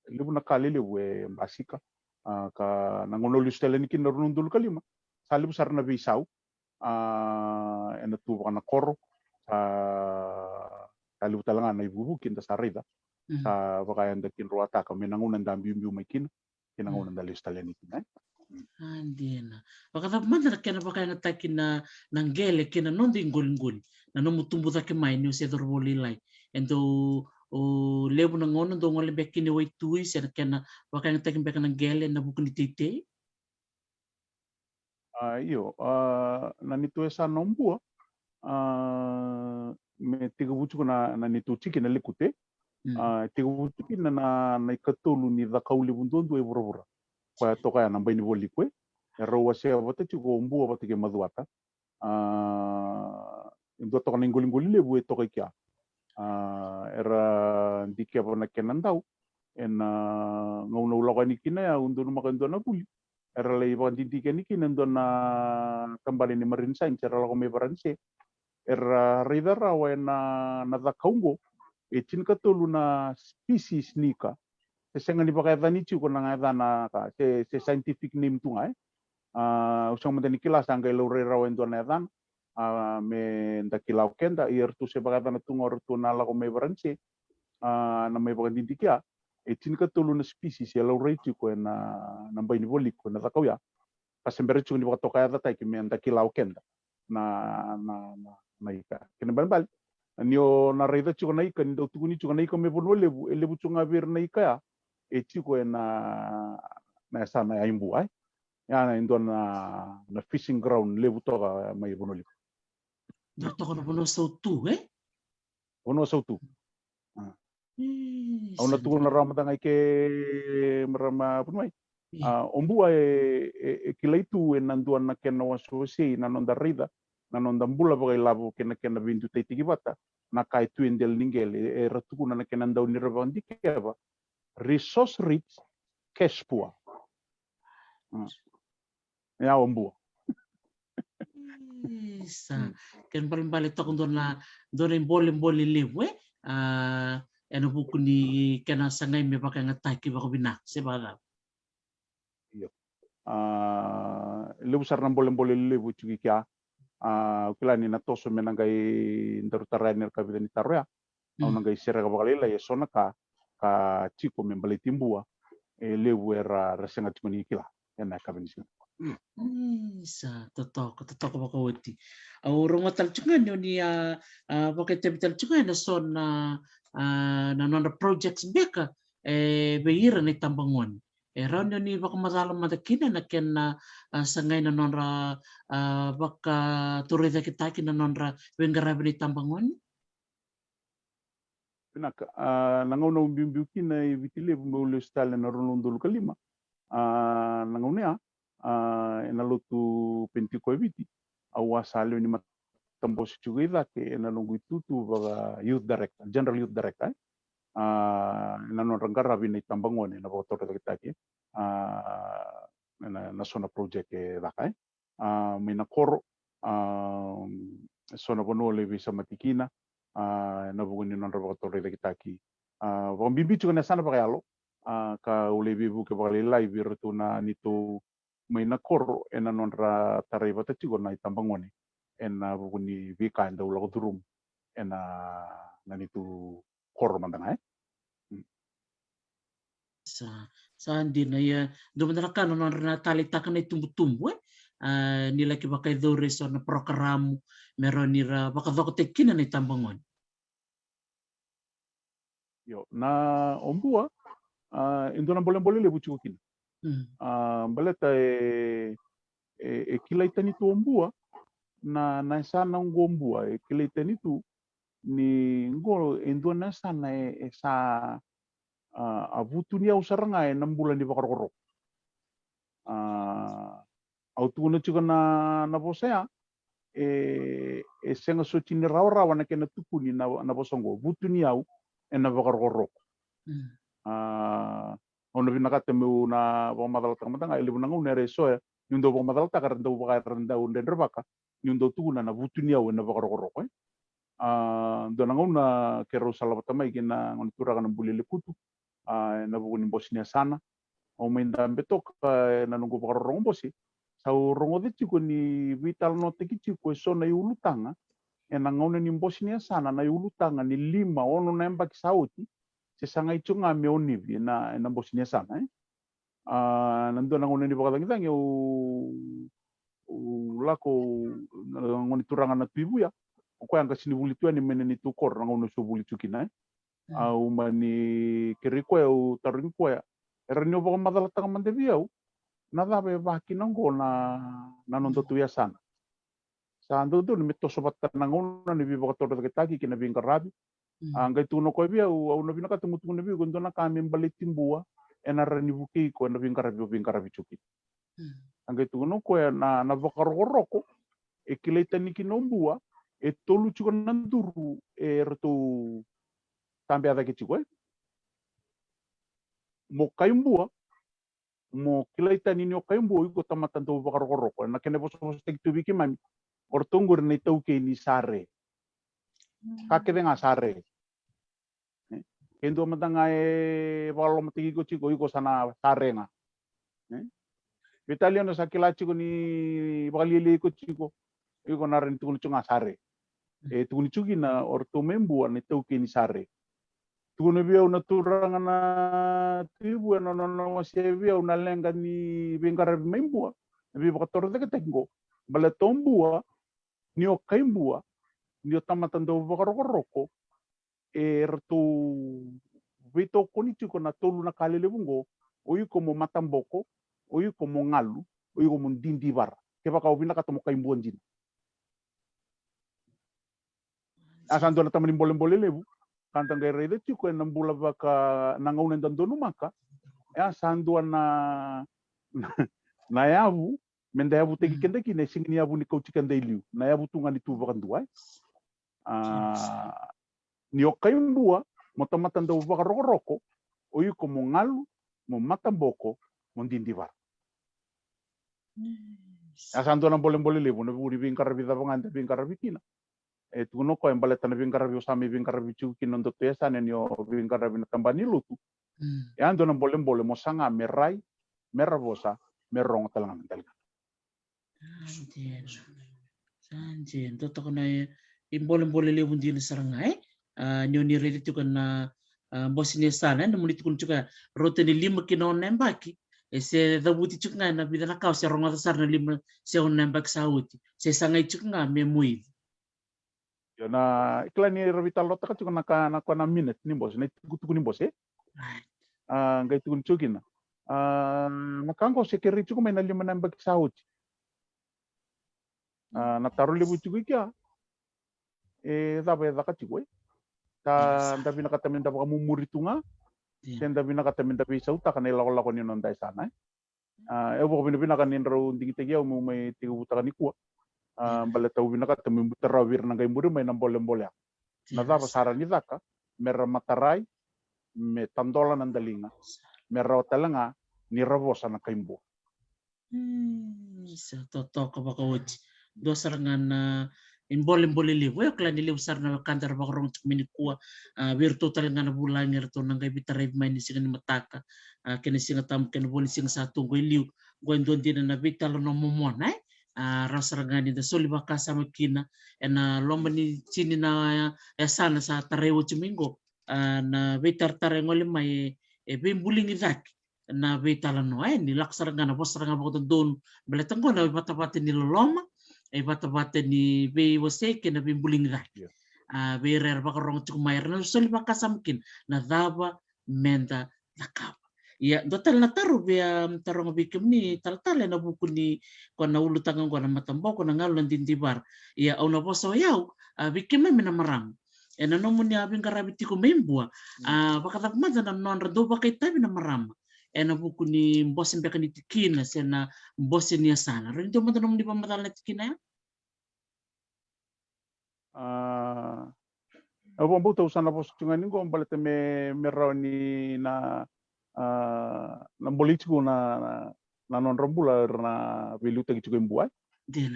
levu na ka lelevu e basika, a, ka na gauna au lesu tale yani kina na rua na udolu ka lima, sa levu sara na veisau, a, ena tu vaka na koro, sa, sa levu tale ga na ivukivuki eda sa raica, mm, sa vaka eda kidroataka mai na gauna eda biubiu mai kina kei na gauna eda lesu tale yani kina, e. A dina. Vakacava mada na kena vakayagataki na, na qele kei na noda iqoliqoli, na nomu tubu cake mai ni o se cauravou lailai? E dau, o levu na gauna dau gole beka kina e waitui, se na kena vakayagataki beka na qele ena vuku ni teitei? A, io, a, na neitou yasana o Bua, a, me tekivu tiko na, na neitou tiki na lekute. Mm. A, tekivu tiko kina na, na ikatolu ni cakau levu duadua e vuravura. Koya toka ya na bai ni Vualiku. E rau wasea vata tiko o Bua vata kei Macuata. A, e dua toka na iqoliqoli levu e toka i kea. A, era dikeva na kena dau ena gauna au lako yani kina ya, au donumaka e dua na vuli. Era lai vakadidike yani kina e dua na tabana ni marine science, era lako mai Varanise. Era raica rawa ena, na cakau oqo, e tinikatolu na species ni ika. Se sega ni vakayacani tiko na yacana ka, se, se scientific name tu ga, e. A, au sega mada ni kila, sa qai laurai rawa e dua na yacana, a, me da kila o keda, ia ratou se vakayacana tu ga o ratou na lako mai Varanise, a, na mai vakadidike ya. E tinikatolu na species e laurai tiko ena, na bai ni Vualiku ena cakau ya. Ka se bera tiko ni vakatokayacataki me da kila o keda na, na, na, na ika. Kena ibalebale, ni o na raica tiko na ika, ni dau tukuni tiko na ika mai Vanua Levu, e levu tiko ga vei ira na ika ya e tiko ena, na yasana ya i Bua, e. Ya na e dua na, na fishing ground levu toka mai Vanua Levu. Dua toka na vanua sautu, e? Vanua sautu. A. Au na tukuna rawa mada ga i ke, marama Vuniwai. A, o Bua e, e, e kilai tu ena dua na kena wasewasei na noda raica na noda bula vakailavo kei na kena veidutaitaki vata, na ka e tu e dela ni qele, era tukuna na kena dau ni ra vakadikeva, resource rich, cash poor. Mm. Ya o Bua. Isa. Mm. Kena ibalebale toka dua na, dua na ibolebole levu, e? A, ena vuku ni kena sagai me vakayagataki vakavinaka, se vakacava? Io. A, levu sara na bolebole levu e tiko i kea. A, au kila ni na toso me na qai daru tara yani na ka vica ni taro ya. Au na qai sereka vakalailai e so na ka ka tiko me baleti Bua, e levu era, ra sega tiko ni kila ena yakavi ni siga. Mm. Isa, totoka, totoka vakaoti. Au rogoca tale tiko ga ni o ni a, a, vakaitavi tale tiko ga ena so na, a, na nodra projects beka, e, vei ira na itabagone. E rawa ni o ni vakamacala mada kina na kena, a, sagai na nodra, a, vakatorocaketaki na nodra veiqaravi na itabagone? Vinaka. A, na gauna au biubiu kina i Viti Levu meu lesu tale na rua na udolu ka lima. A, na gauna ya, a, ena lotu Penitiko e Viti, au a sa lewe ni matabose tiko i cake ena noqu itutu vaka youth director, general youth director, e. A, ena nodra qaravi na itabagone ena vakatorocaketaki, a, ena, na so na project e caka, e. A, mai na koro, a, e so na vanua au lai veisamati kina, a, ena vuku ni nodra vakatorocaketaki. A, vakabibi tiko na yasana vakayalo, a, ka au lai veivuke vakalailai vei iratou na neitou mai na koro ena nodra tarai vata tiko na itabagone ena vuku ni veika e dau lako curuma ena, na neitou koro mada ga, e. Mm. Sa, sa dina, ia, dua mada na ka na nodra na taleitaka na itubutubu, e? A, ni laki vakayacori e so na parokaramu me rawa ni ra vakacokotaki kina na itabagone. Io, na o Bua, a, e dua na bolebole levu tiko kina. Mm. A, baleta e, e, e kilai tani tu o Bua, na, na yasana oqo o Bua, e kilai tani tu ni qo e dua na yasana e, e sa, a, a vutuniyau sara ga ena bula ni vakarokoroko. A, au tukuna tiko na, na vosa ya, e, e sega soti ni rawarawa na kena tukuni na, na vosa oqo, vutuniyau ena vakarokoroko. Mm. A, au na vinakata meu na vakamacalataka mada ga, e levu na gauna era e so ya, niu dau vakamacalataka, era dau vaka, era dau dredrevaka niu dau tukuna na vutuniyau ena vakarokoroko, e. A, dua na gauna keirau sa lavata mai kei na gone turaga na buli e Lekutu, a, ena vuku ni bose ni yasana. Au mai dabe toka ena noqu vakarorogo bose, sa au rogoca tiko ni veitalanoataki tiko e so na iulutaga ena gauna ni bose ni yasana, na iulutaga ni lima, ono na yabaki sa oti, se sagai tiko ga me onivi ena, ena bose ni yasana, e. A, na dua na gauna ni vakacagicagi au, au lako, na gone turaga na Tui Vuya. O koya a qai sega ni vuli tu yani mai na neitou koro na gauna au se vuli tu kina, e. Au mani kerei koya, au tarogi koya, e rawa ni o vakamacalataka mada vei au na cava e va kina oqo na, na nodatou yasana. Sa dodonu me toso vata na gauna ni veivakatorocaketaki kei na veiqaravi. A qai tukuna o koya vei au, au na vinakata meu tukuna vei iko e dua na ka me baleti Bua, ena rawa ni vukei iko ena veiqaravi o veiqaravi tiko kina. A qai tukuna o koya na, na vakarokoroko e kilai tani kina o Bua, e tolu tiko na duru eratou tabea cake tiko, e. Mo kai Bua, mo kilai tani ni o kai Bua o iko tamata dau vakarokoroko. Na kena vosavosataki tu vei keimami, o ratou qori na itaukei ni sare. Ka kece ga sare. E, ke dua mada ga e vakalolomataki iko tiko, iko sa na sare ga. E? Veitalia o sa kila tiko ni vakalialia iko tiko, iko na rawa ni tukuna tiko ga sare. E tukuni tiko kina o ratou mai Bua na itaukei ni sare. Tukuna vei au na turaga na Tui Vuya, na nona wasea vei au na leqa ni veiqaravi mai Bua, na veivakatorocaketaki qo. Baleta o Bua, ni o kai Bua, ni o tamata dau vakarokoroko, e ratou veitokoni tiko na tolu na ka lelevu qo, o iko mo mataboko, o iko mo galu, o iko mo didivara. Kevaka o vinakata mo kai Bua dina. A sa dua na tama ni bolebole levu, ka da qai raica tiko ena bula vaka na gauna eda donumaka, e a sa dua na, na yavu, me da yavutaki keda kina, e sega ni yavu ni kauti keda i liu, na yavu tu ga ni tu vakadua, e. A, ni o kai Bua, mo tamata dau vakarokoroko, o iko mo galu, mo mataboko, mo didivara. A sa dua na bolebole levu, na vuku ni veiqaravi cava ga eda veiqaravi kina. E tukuna o koya e baleta na veiqaravi o sa mai veiqaravi tiko kina nodatou yasana ni o veiqaravi na tabana ni lotu. E a dua na bolebole mo saga me rai, me ra vosa, me rogo tale ga na daligana. Sa dina, dua toka na ibolebole levu dina sara ga, e? A, ni o ni raica tiko na, a, bose ni yasana, e, na moni tukuna tiko ya, rauta ni lima ki na ono na yabaki, e se cavuti tiko ga ena vica na ka o se rogoca sara na lima se ono na yabaki sa oti, se sagai tiko ga me moici. Io, na kila ni ra veitalanoataka tiko na ka, na koya na minute ni bose, na itukutuku ni bose. A qai tukuni tiko kina, a, na ka qo se kerei tiko mai na lima na yabaki sa oti. A, na taro levu tiko i kea, e cava e caka tiko, e? Ka da vinakata me da vakamumuri tu ga, se da vinakata me da veisautaka na ilakolako ni noda yasana, e? A, au vakavinavinaka ni drau digitaki au meu mai tekivutaka nikua. A, baleta au vinakata meu biuta rawa vei ira na qai muri mai na bolebole ya. Na cava sa rawa ni caka me ra matarai, me tadola na daliga, me rawa tale ga ni ra vosa na kai Bua. Sa totoka vakaoti. Dua sara ga na ibolebole levu, e, au kila ni levu sara na wekada ra vakarorogo tiko mai nikua, a, vei iratou tale ga na vulagi eratou na qai veitaraivi mai ni siga ni mataka, a, kei na Siga Tabu kei na vo ni siga sa tu qo i liu. Qo e dua dina na veitalanoa momona, e? A, rawa sara ga ni da soli vakasama kina ena loma ni tini na yasana sa tarai oti mai qo, a, na veitaratara e gole mai, e, e veibuligi cake na veitalanoa, e, ni lako sara ga na vosa sara ga vakadodonu, baleta qo na ivatavata ni loloma, e, ivatavata ni veiwasei kei na veibuligi cake. A, vei ira era vakarorogo tiko mai, era na soli vakasama kina na cava me da cakava. Ia, dua tale na taro via, a, taroga vei kemuni talatala ena vuku ni koya na ulutaga qo na mataboko, na galu, na didivara. Ia, au na vosa o yau, a, vei keimami na marama. Ena nomuni a veiqaravi tiko mai Bua, a, vakacava mada na nodra dau vakaitavi na marama ena vuku ni bose beka ni tikina se na bose ni yasana? Rawa ni dua mada nomuni vakamacala na tikina ya? A, au vakabauta au sa na vosa tiko ga ni qo baleta me, me rawa ni na, a, na bolei tiko na, na, na nodra bula era na veiliutaki tiko i Bua, e.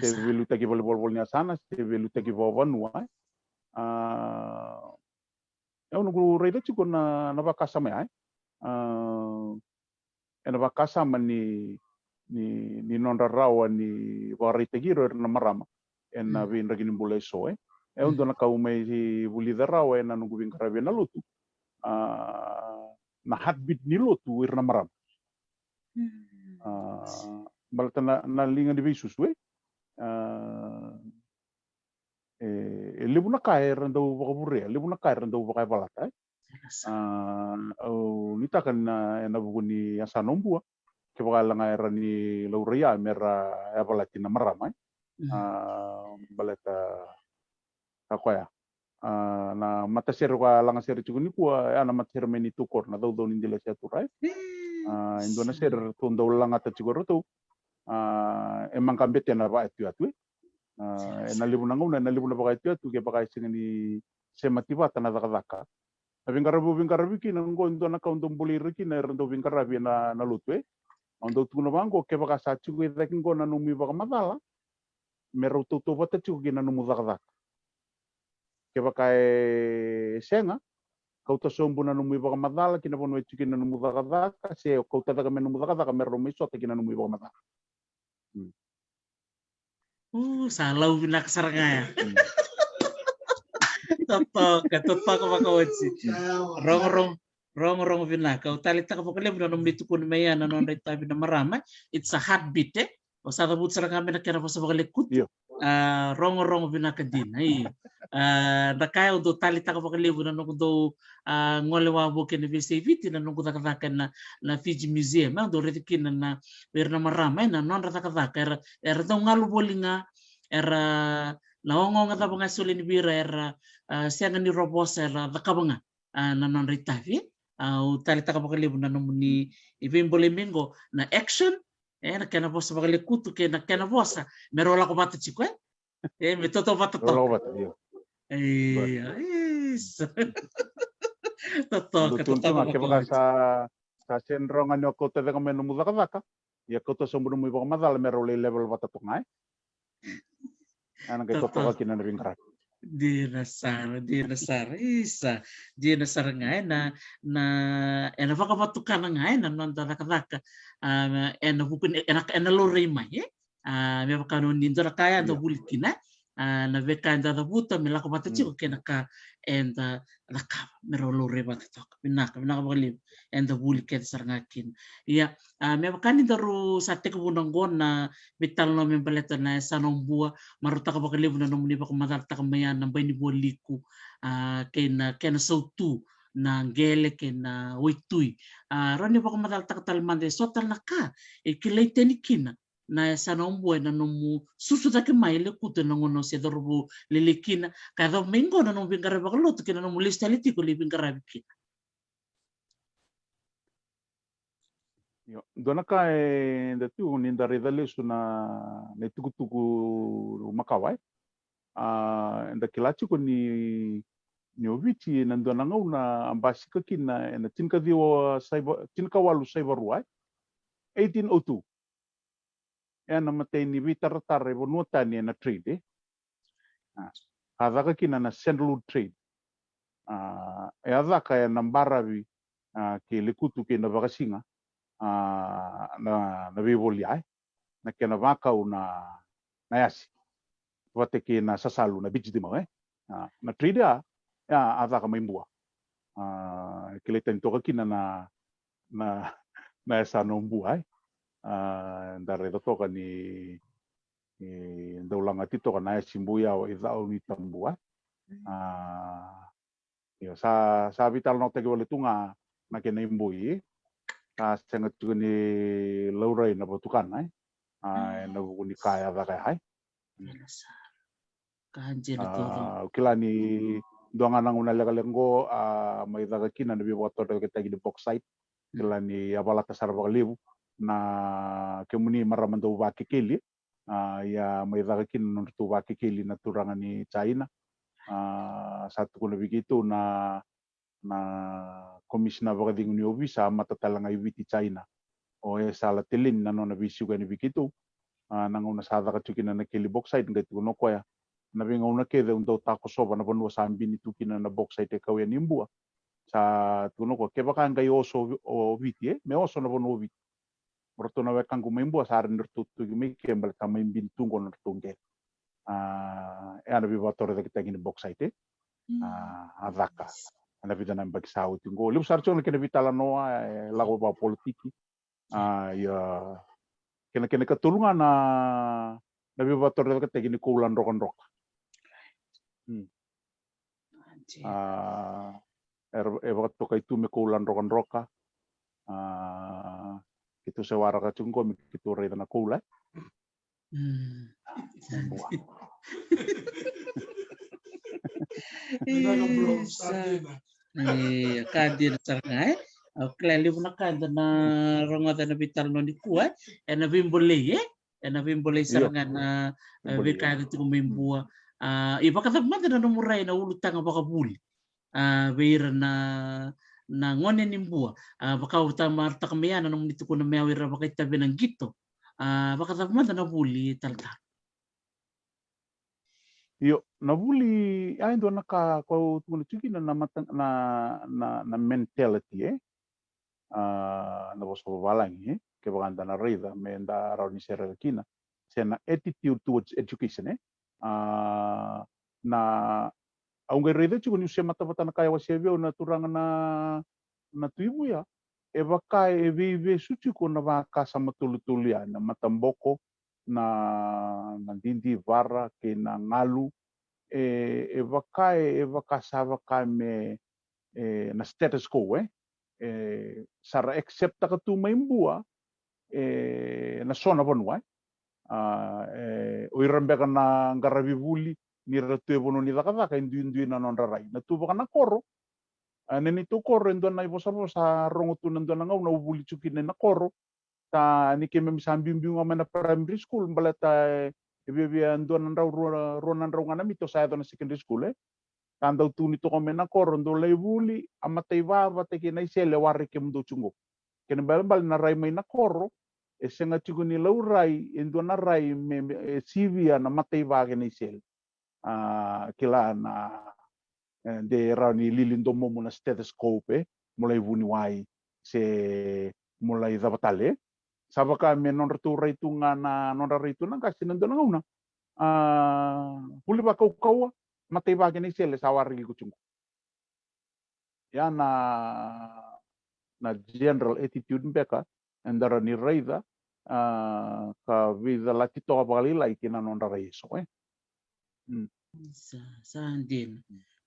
Se veiliutaki vale volavola ni yasana, se veiliutaki vakavanua, e. A, au noqu raica tiko na, na vakasama ya, e. A, ena vakasama ni, ni, ni nodra rawa ni vakaraitaki ira o ira na marama ena veidraki ni bula eso, e. E au dua na ka au mai vulica rawa ena noqu veiqaravi ena lotu. A, na heartbeat ni lotu o ira na marama. A, baleta na, na liga ni veisusu, e? A, e, e levu na ka era dau vakavurea, levu na ka era dau vakayavalata, e? A, au nuitaka na, ena vuku ni yasana o Bua, kevaka e laga era ni laurai ya mera yavalati na marama, e? A, baleta ka koya. A, na matasere koya laga sere tiko nikua, ya na matasere mai ni tukor, na caucau ni dila se atura, e? A, e dua na sere ratou dau lagata tiko ratou. A, e maqabete na vakayatuyatu, e? A, ena levu na gauna, ena levu na vakayatuyatu, kevaka e sega ni semati vata na cakacaka. Na veiqaravi au veiqaravi kina oqo, e dua na ka au dau bolei ira kina era dau veiqaravi ena, na lotu, e? Au dau tukuna vaqo, kevaka sa tiko i cake oqo na nomu ivakamacala, me rau tautauvata tiko kei na nomu cakacaka. Kevaka e sega, kauta sobu na nomu ivakamacala ki na vanua e tiko kina na nomu cakacaka, se kauta cake mai na nomu cakacaka me rau mai sota ki na nomu ivakamacala. O, sa lau vinaka sara ga ya. Totoka, totoka vakaoti. Rogorogo, rogorogo vinaka. Au taleitaka vakalevu na nomuni tukuni mai ya na nodra itavi na marama. It's a heartbeat, e? O sa cavuta sara ga mai na kena vosa vakalekutu. A, rogorogo vinaka dina, io. A, da kaya au dau taleitaka vakalevu na noqu dau, a, gole wavoki ena veiyasai Viti, na noqu cakacaka ena, na Fiji Museum, e, au dau raica kina na, vei ira na marama, e, na nodra cakacaka, era, era dau galu voli ga, era, na ogaoga cava ga e solia ni vei ira, era, a, sega ni rovosa, era cakava ga, a, na nodra itavi, e. A, au taleitaka vakalevu na nomuni veibolei mai qo, na action, e, na kena vosa vakalekutu kei na kena vosa me rau lako vata tiko, e? E, me tautauvata toka. Lako vata, io. Io, isa. Totoka, totoka. Kevaka sa, sa sega ni rawa ga ni o kauta cake mai nomu cakacaka, ia kauta sobu nomu ivakamacala me rau lai level vata toka ga, e? Ena qai totoka kina na veiqaravi. Dina sara, dina sara, isa, dina sara ga, e, na, na, ena vakavatukana ga, e, na noda cakacaka, a, ena vuku ni, ena, ena laurai mai, e? A, me vaka ni dua na ka eda vuli kina, a, na veika eda cavuta me lako vata tiko kei na ka eda cakava, me rau laurai vata toka. Vinaka, vinaka vakalevu. Eda vuli kece sara ga kina. Ia, a, me vaka ni daru sa tekivuna qo na veitalanoa me baleta na yasana o Bua, marautaka vakalevu na nomuni vakamacalataka mai ya na bai ni vualiku, a, kei na kena sautu na qele kei na waitui. A, rawa ni vakamacalataka tale mada eso tale na ka e kilai tani kina na yasana o Bua ena nomu susu cake mai e lekutu ena gauna o se cauravou lailai kina, ka yacova mai qo na nomu veiqaravi vakalotu kei na nomu lesu tale tiko lai veiqaravi kina. Io, dua na ka eda tu ni da raica lesu na, na itukutuku makawa, e. A, eda kila tiko ni, ni o Viti ena dua na gauna a basika kina ena tinikaciwa saiva, tinikawalu saiva rua, e, eighteen oh two. Ena imatai ni veitaratara e vanua tani ena trade, e. A, a caka kina na sandalwood trade. A, e a caka ena baravi, a, kei lekutu kei na vakasiga, a, na, na veivoli ya, e. Na kena vakau na, na yasi vata kei na sasalu, na beach dimau, e. A, na trade ya, ya a caka mai Bua. A, kilai tani toka kina na, na, na yasana o Bua, e. A, da raica toka ni, ni dau lagati toka na yasi Bui, yawa i cau ni Tabua, e. A, io, sa, sa veitalanoataki wale tu ga na kena iboi, e. Sa sega tiko ni laurai na vatukana, e. A, ena vuku ni ka e a caka ya, e. Au kila ni dua ga na gauna lekaleka qo, a, mai caka kina na veivakatorocaketaki ni bauxite. Kila ni a valata sara vakalevu na kemuni marama dau vakekeli. A, ia mai caka kina na nodratou vakekeli na turaga ni China. A, sa tukuna vei keitou na, na komisina vakacegu ni ovisa, a mata tale ga i Viti, China, o Esala Teleni, na nona veisiko yani vei keitou. A, na gauna sa caka tiko kina na keli bauxite, qai tukuna o koya, na veigauna kece au dau takosova na vanua sa bini tu kina na bauxite e kau yani i Bua. Sa tukuna o koya, kevaka e qai oso o Viti, e, me oso na vanua o Viti, o ratou na wekaqu mai Bua sa rawa ni ratou toki mai ke baleta mai bini tu qo na nodratou qele. A, e a na veivakatorocaketaki ni bauxite, e. A, a caka ena vica na yabaki sa oti qo. Levu sara tiko na kena veitalanoa, e, lako vakapolitiki. A, ia. Kena, kena ikatolu ga na, na veivakatorocaketaki ni koula drokadroka. Hmm. A, e, e vakatokai tu me koula drokadroka. A, keitou se waraka tiko qo me keitou raica na koula, e? Mm. Bua. Isa. E, ka dina sara ga, e? Au kila levu na ka eda na rogoca na veitalanoa nikua, e? Ena veibolei, e? Ena veibolei sara ga na, e, veika e tiko mai Bua. A, e vakacava mada na nomu rai na ulutaga vakavuli, a, vei ira na, na gone ni Bua? A, vaka au tamarataka mai ya na nomuni tukuna mai ya o ira vakaitavi ena qito. A, vakacava mada na vuli, talatala? Io, na vuli, a, e dua na ka ko au tukuna tiko kina na mata, na, na, na mentality, e? A, na vosa vavalagi, e? Kevaka da na raica me da rawa ni sereka kina, se na attitude towards education, e? A, na, au qai raica tiko niu se matavata na ka e wasea vei au na turaga na, na Tui Vuya. E vaka e veivesu tiko na vakasama tolutolu ya, na mataboko, na, na didivara kei na galu. E, e vaka e, e vaka sa vaka me, e, na status quo, e? E, sa ra acceptaka tu mai Bua, e, na so na vanua, e? A, e, o ira beka na qaravi vuli, ni ra tu e vanua ni cakacaka, e duidui na nodra rai. Na tu vaka na koro, a, na neitou koro, e dua na ivosavosa a rogo tu na dua na gauna au vuli tiko kina ena koro. Sa ni keimami sa biubiu ga mai na primary school, baleta e viavia dua na drau, rua, rua na drau ga na mita o sa yaco na secondary school, e? Sa dau tukuni toka mai na koro, dou lai vuli, a mataiva vata kei Naisele e waraki kemudou tiko qo. Kena ibalebale na rai mai na koro e sega tiko ni laurai e dua na rai me, me, e sivia na mataiva kei Naisele. A, kila na, e, de rawa ni lili domomu na stethoscope, e, mo lai vuniwai, se mo lai cava tale, e. Sa vaka me nodratou rai tu ga na, nodra rai tu na qase na dua na gauna. A, vuli vakaukauwa, mataiva kei Naisele sa waraki iko tiko qo. Ya na, na general attitude beka eda rawa ni raica, a, ka veicalati toka vakalailai ki na nodra rai eso, e? Mm. Sa, sa dina.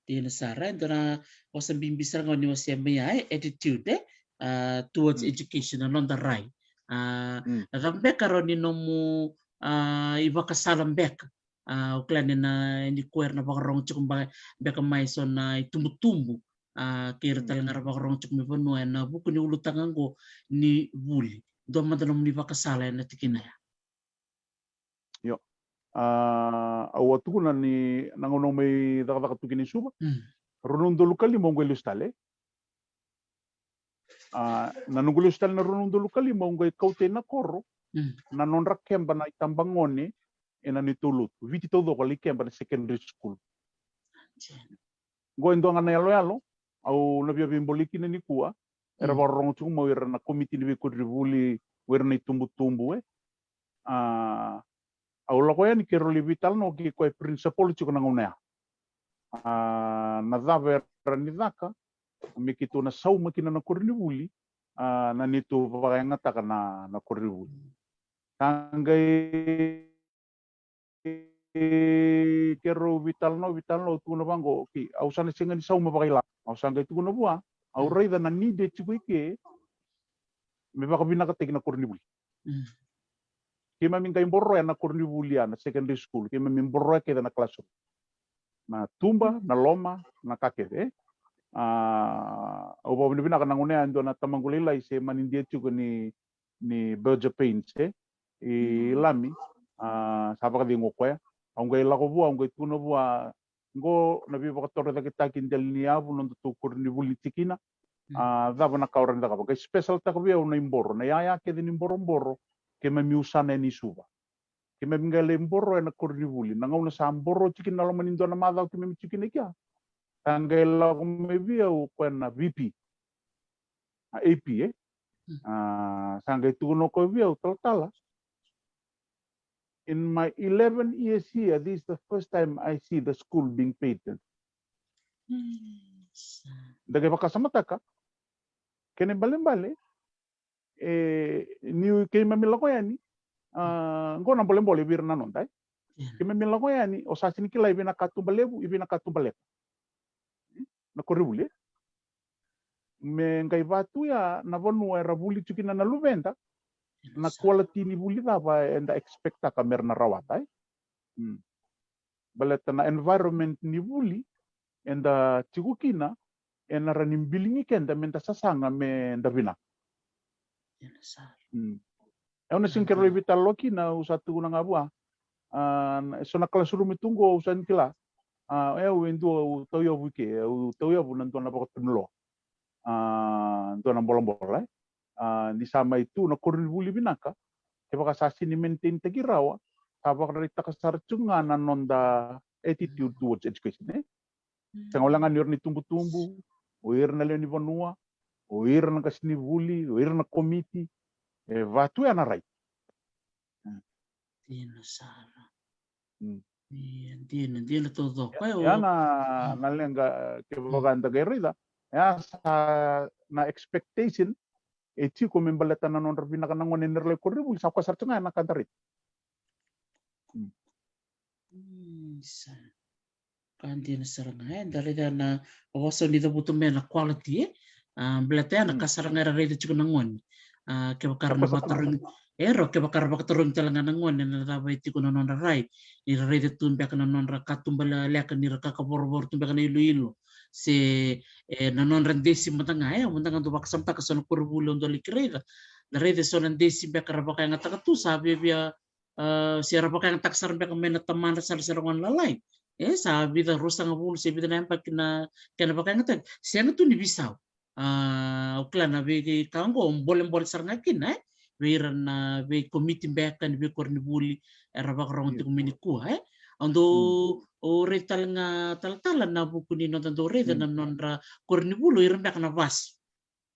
Dina sara, e dua na vosa bibi sara ga ni wasea mai ya, e? Attitude, e? A, towards education, na noda rai. A, na cava beka rawa ni nomu, a, ivakasala beka? A, au kila ni na, ni ko era na vakarogo tiko ba-, beka mai so na itubutubu, a, kei ira tale ga ra vakarogo tiko mai vanua ena vuku ni ulutaga qo ni vuli. Dua mada nomuni vakasala ena tikina ya. Io. A, au a tukuna ni na gauna au mai cakacaka tu kina i Suva. Mm. Rua na udolu ka lima au qai lesu tale. A, na noqu lesu tale na rua na udolu ka lima au qai kauta ina koro, mm, na nodra keba na itabagone ena neitou lotu. Viti taucoko a lai keba na secondary school. Qo e dua ga na yaloyalo au na via veibolei kina nikua. Era, mm, vakarorogo tiko mai o ira na komiti ni veikodrivuli, o ira na itubutubu, e. A, au lako yani keirau lai veitalanoa kei koya e principal tiko na gauna ya. A, na cava era ni caka me keitou na sauma kina na koronivuli, a, na neitou vakayagataka na, na koronivuli. Sa qai keirau veitalanoa, veitalanoa, au tukuna vaqo, okay, au sa na sega ni sauma vakailavo. Au sa qai tukuna vua, au, mm, raica na need e tiko i ke me vakavinakataki na koronivuli. Mm. Keimami qai boroya na koronivuli ya, na secondary school, keimami boroya kece na classroom. Na tuba, na loma, na ka kece, e. A, au vakavinavinaka na gauna ya e dua na tamaqu lailai se manidia tiko ni, ni Berger Paints, e, i, mm, Lami. A, sa vakacegu o koya. Au qai lako vua, au qai tukuna vua, qo na veivakatorocaketaki dela ni yavu, nodatou koronivuli ni tikina. Mm. A, cava na ka o rawa ni cakava? Qai special taka vei au na iboro, na yaya kece ni boroboro keimami usana yani i Suva. Keimami qai lai boro ena koronivuli. Na gauna sa boro tiko kina na loma ni dua na macawa keimami tiko kina i kea, sa qai lako mai vei au o koya na V P, a, A P, e. Mm. A, sa qai tukuna o koya vei au, talatala, in my eleven years here, this is the first time I see the school being painted. Mm, sa. Da qai vakasamataka, kena ibalebale, e, ni keimami lako yani, a, qo na bolebole vei ira na noda, e. Keimami lako yani, o sa sini kila i vei na katuba levu, i vei na katuba levu na koronivuli, e. Me qai vaka tu ya na vanua era vuli tu kina na luveda, na quality ni vuli cava eda expectaka me ra na rawata, e. Baleta na environment ni vuli eda tiko kina, ena rawa ni biligi keda me da sasaga me da vinaka. Au na sega ni kere lai veitalanoa kina, au sa tukuna ga vua. A, na, e so na classroom e tu qo, au sa ni kila. A, e, au e dua au tauyavu i ke, au tauyavu na dua na vakatunuloa. A, dua na bolabola, e. A, ni sa mai tu na koronivuli vinaka, kevaka sa sini maintain taki rawa, sa vakaraitaka sara tu ga na noda attitude towards education, e. Sega wale ga ni ira na itubutubu, o ira na lewe ni vanua, o ira na qasenivuli, o ira na komiti, e vaka tu ya na rai. Dina sara. Ia, dina, dina taucoko. Ya na, na leqa, kevaka da qai raica, ya sa na expectation e tiko me baleta na nodra vinaka na gone ni ra lai koronivuli, sa koya sara tu ga ya na ka da raica. Isa. Ka dina sara ga, e, da raica na vosa ni cavuta mai na quality, e. A, baleta ya na ka sara ga era raica tiko na gone. A, kevaka ra na vakatarogi, e, ro, kevaka ra vakatarogi tale ga na gone na cava e tiko na nodra rai, ni ra raica tu beka na nodra katuba leka ni ra kakavorovoro tu beka na iloilo, se, e, na nodra desi mada ga, e, au mada ga dau vakasamataka so na koronivuli au dau lai raica. Da raica so na desi beka ra vakayagataka tu sa viavia, a, se ra vakayagataka sara beka mai na tamadra sara se ra gone lalai. E sa vica, ruasagavulu se vica na yabaki na kena vakayagataki. Sega tu ni veisau. A, au kila na veika qo bolebole sara ga kina, e, vei ira na veikomiti beka ni veikoronivuli era vakarogo tiko mai nikua, e. Au dau, au raica tale ga talatala na vuku ni noda dau raica na nodra koronivuli o ira beka na vasu.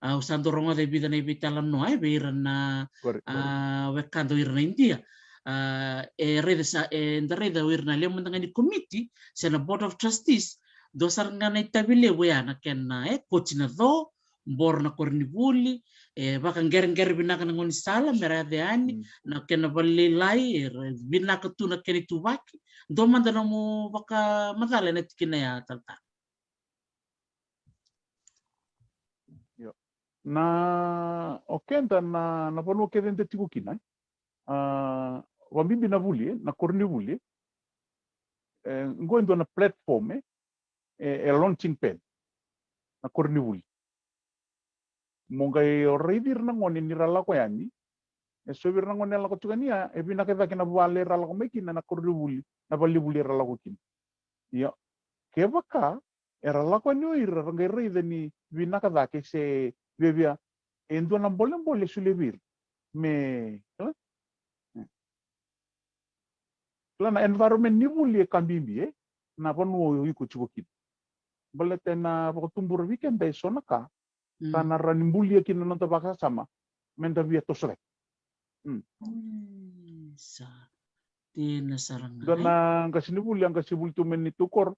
Au sa dau rogoca e vica na iveitalanoa, e, vei ira na, a, wekada o ira na Idia. A, e raica sa, e, da raica o ira na lewe mada ga ni komiti se na Board of Trustees, dua sara ga na itavi levu ya na kena, e, koti na co, boro na koronivuli, e, vakaqereqere vinaka na gaunisala me ra yaco yani, na kena valelailai, e, vinaka tu na kena ituvaki. Dua mada nomu vakamacala ena tikina ya, talatala. Io. Na, o keda na, na vanua kece eda tiko kina, e. A, vabibi na vuli, e, na koronivuli, e. E, qo e dua na platform, e, e, e launching pad na koronivuli. Mo qai o raici ira na gone ni ra lako yani. E so vei ira na gone e lako tiko yani ya, e vinaka cake na vale era lako mai kina, na koronivuli, na valevuli era lako kina. Ia, kevaka era lako yani o ira ra qai raica ni vinaka cake se viavia, e dua na bolebole e solia vei ira. Me, e? Kila na environment ni vuli e ka bibi, e? Na vanua o iko tiko kina. Baleta ena vakatubura vei keda e so na ka sa na rawa ni bulia kina na noda vakasama me da via toso cake. Sa dina sara ga. Dua na qasenivuli, a qasenivuli tu mai ni tukoro.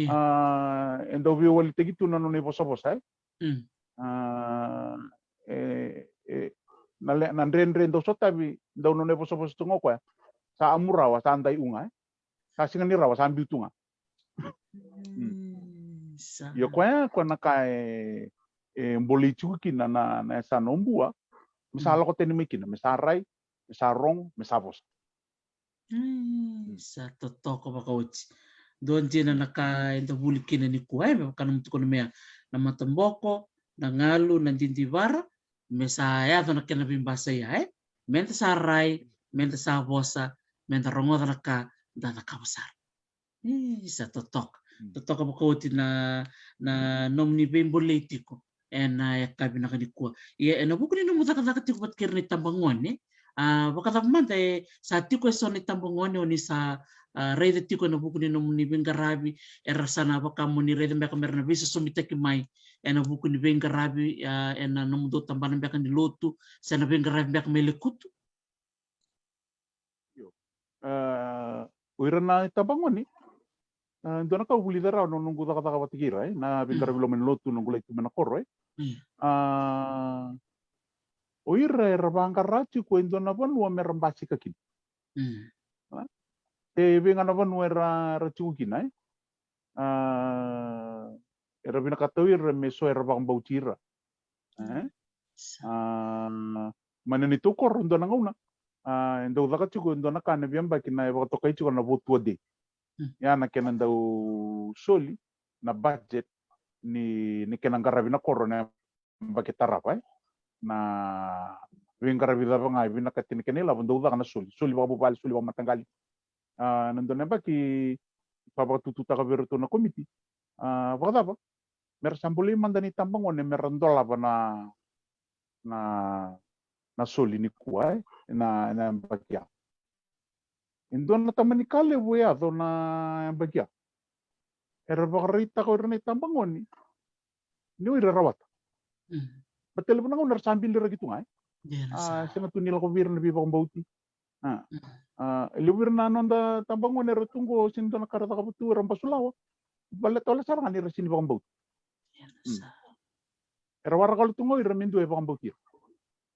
A, e dau veiwalitaki tu na nona ivosavosa, e? A, e, e, na le, na dredre dau sotavi, dau nona ivosavosa tu ga o koya. Sa amu rawa, sa dai u ga, e? Sa sega ni rawa, sa biu tu ga. Io, koya, koya na ka e, e bolei tiko kina na, na yasana o Bua. Me sa lako tani mai kina, me sa rai, me sa rogo, me sa vosa. Sa totoka vakaoti. Dua dina na ka eda vuli kina nikua, e, me vaka nomu tukuna mai ya, na mataboko, na galu, na didivara, me sa yaco na kena veibasai ya, e? Me da sa rai, me da sa vosa, me da rogoca na ka da cakava sara. Isa, totoka. Totoka vakaoti na, na nomuni veibolei tiko ena yakavi vinaka nikua. Ia ena vuku ni nomu cakacaka tiko vata kei ira na itabagone, a, vakacava mada e sa tiko e so na itabagone o ni sa, a, raica tiko ena vuku ni nomuni veiqaravi, era sa na vaka mo ni raica beka me ra na veisosomitaki mai ena vuku ni veiqaravi, a, ena nomudou tabana beka ni lotu, se na veiqaravi beka mai lekutu? Io. A, o ira na itabagone, a, dua na ka au vulica rawa na noqu cakacaka vata kei ira, e, na veiqaravi loma ni lotu, noqu lai tu mai na koro, e. A, O ira era vaqara tiko e dua na vanua mera basika kina. Mm. A? E vei ga na vanua era, era tiko kina, e? A, era vinakata o ira me so era vakabauti ira. E? Sa. A, mai na neitou koro, dua na gauna. A, e dau caka tiko e dua na ka na veiyabaki na e vakatokai tiko na Votua Day. Mm. Ia na kena dau soli na budget ni, ni kena qaravi na koro na yabaki tarava, e. Na veiqaravi cava ga e vinakati na kena ilavo, dau caka na soli, soli vakavuvale, soli vakamataqali. A, na dua na yabaki sa vakatututaka vei iratou na komiti. A, vakacava? Mera sa bolei mada na itabagone mera dolava na, na, na soli nikua, e, na, na yabaki ya. E dua na tamani ka levu e yaco na yabaki ya. Era vakaraitaka o ira na itabagone ni o ira e rawata. Mm. Baleta levu na gauna era sa biliraki tu ga, e? Ia, na. A, sa sega tu ni lako vei ira na veivakabauti. A. Mm. A, e levu vei ira na noda tabagone era tu qo, sega ni dua na ka era cakava tu, era basulawa. Baleta wale sara ga ni ra sega ni vakabauti. Ia, na. Mm. Sa. Era waraka wale tu ga o ira me dua e vakabauti ira.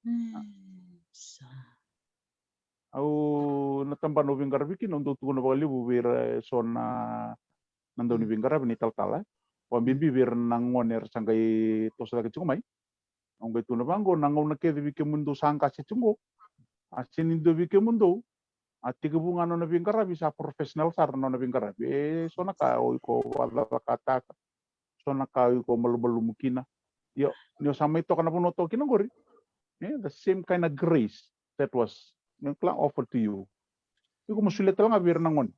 Mm. A. Sa. Au na tabana au veiqaravi kina, au dau tukuna vakalevu vei ira e so na, na dau ni veiqaravi na italatala, e. Vakabibi vei ira na gone era sa qai toso cake tiko mai. Au qai tukuna vaqo, na gauna kece vei kemudou sa qase tiko qo, a, sega ni dua vei kemudou a tekivu ga nona veiqaravi, sa professional sara na nona veiqaravi. E so na ka o iko vakacakacakataka, so na ka o iko malumalumu kina. Io, ni o sa mai toka na vanua toka kina qori, e, the same kind of grace that was, you know, offered to you. Iko mo solia tale ga vei ira na gone.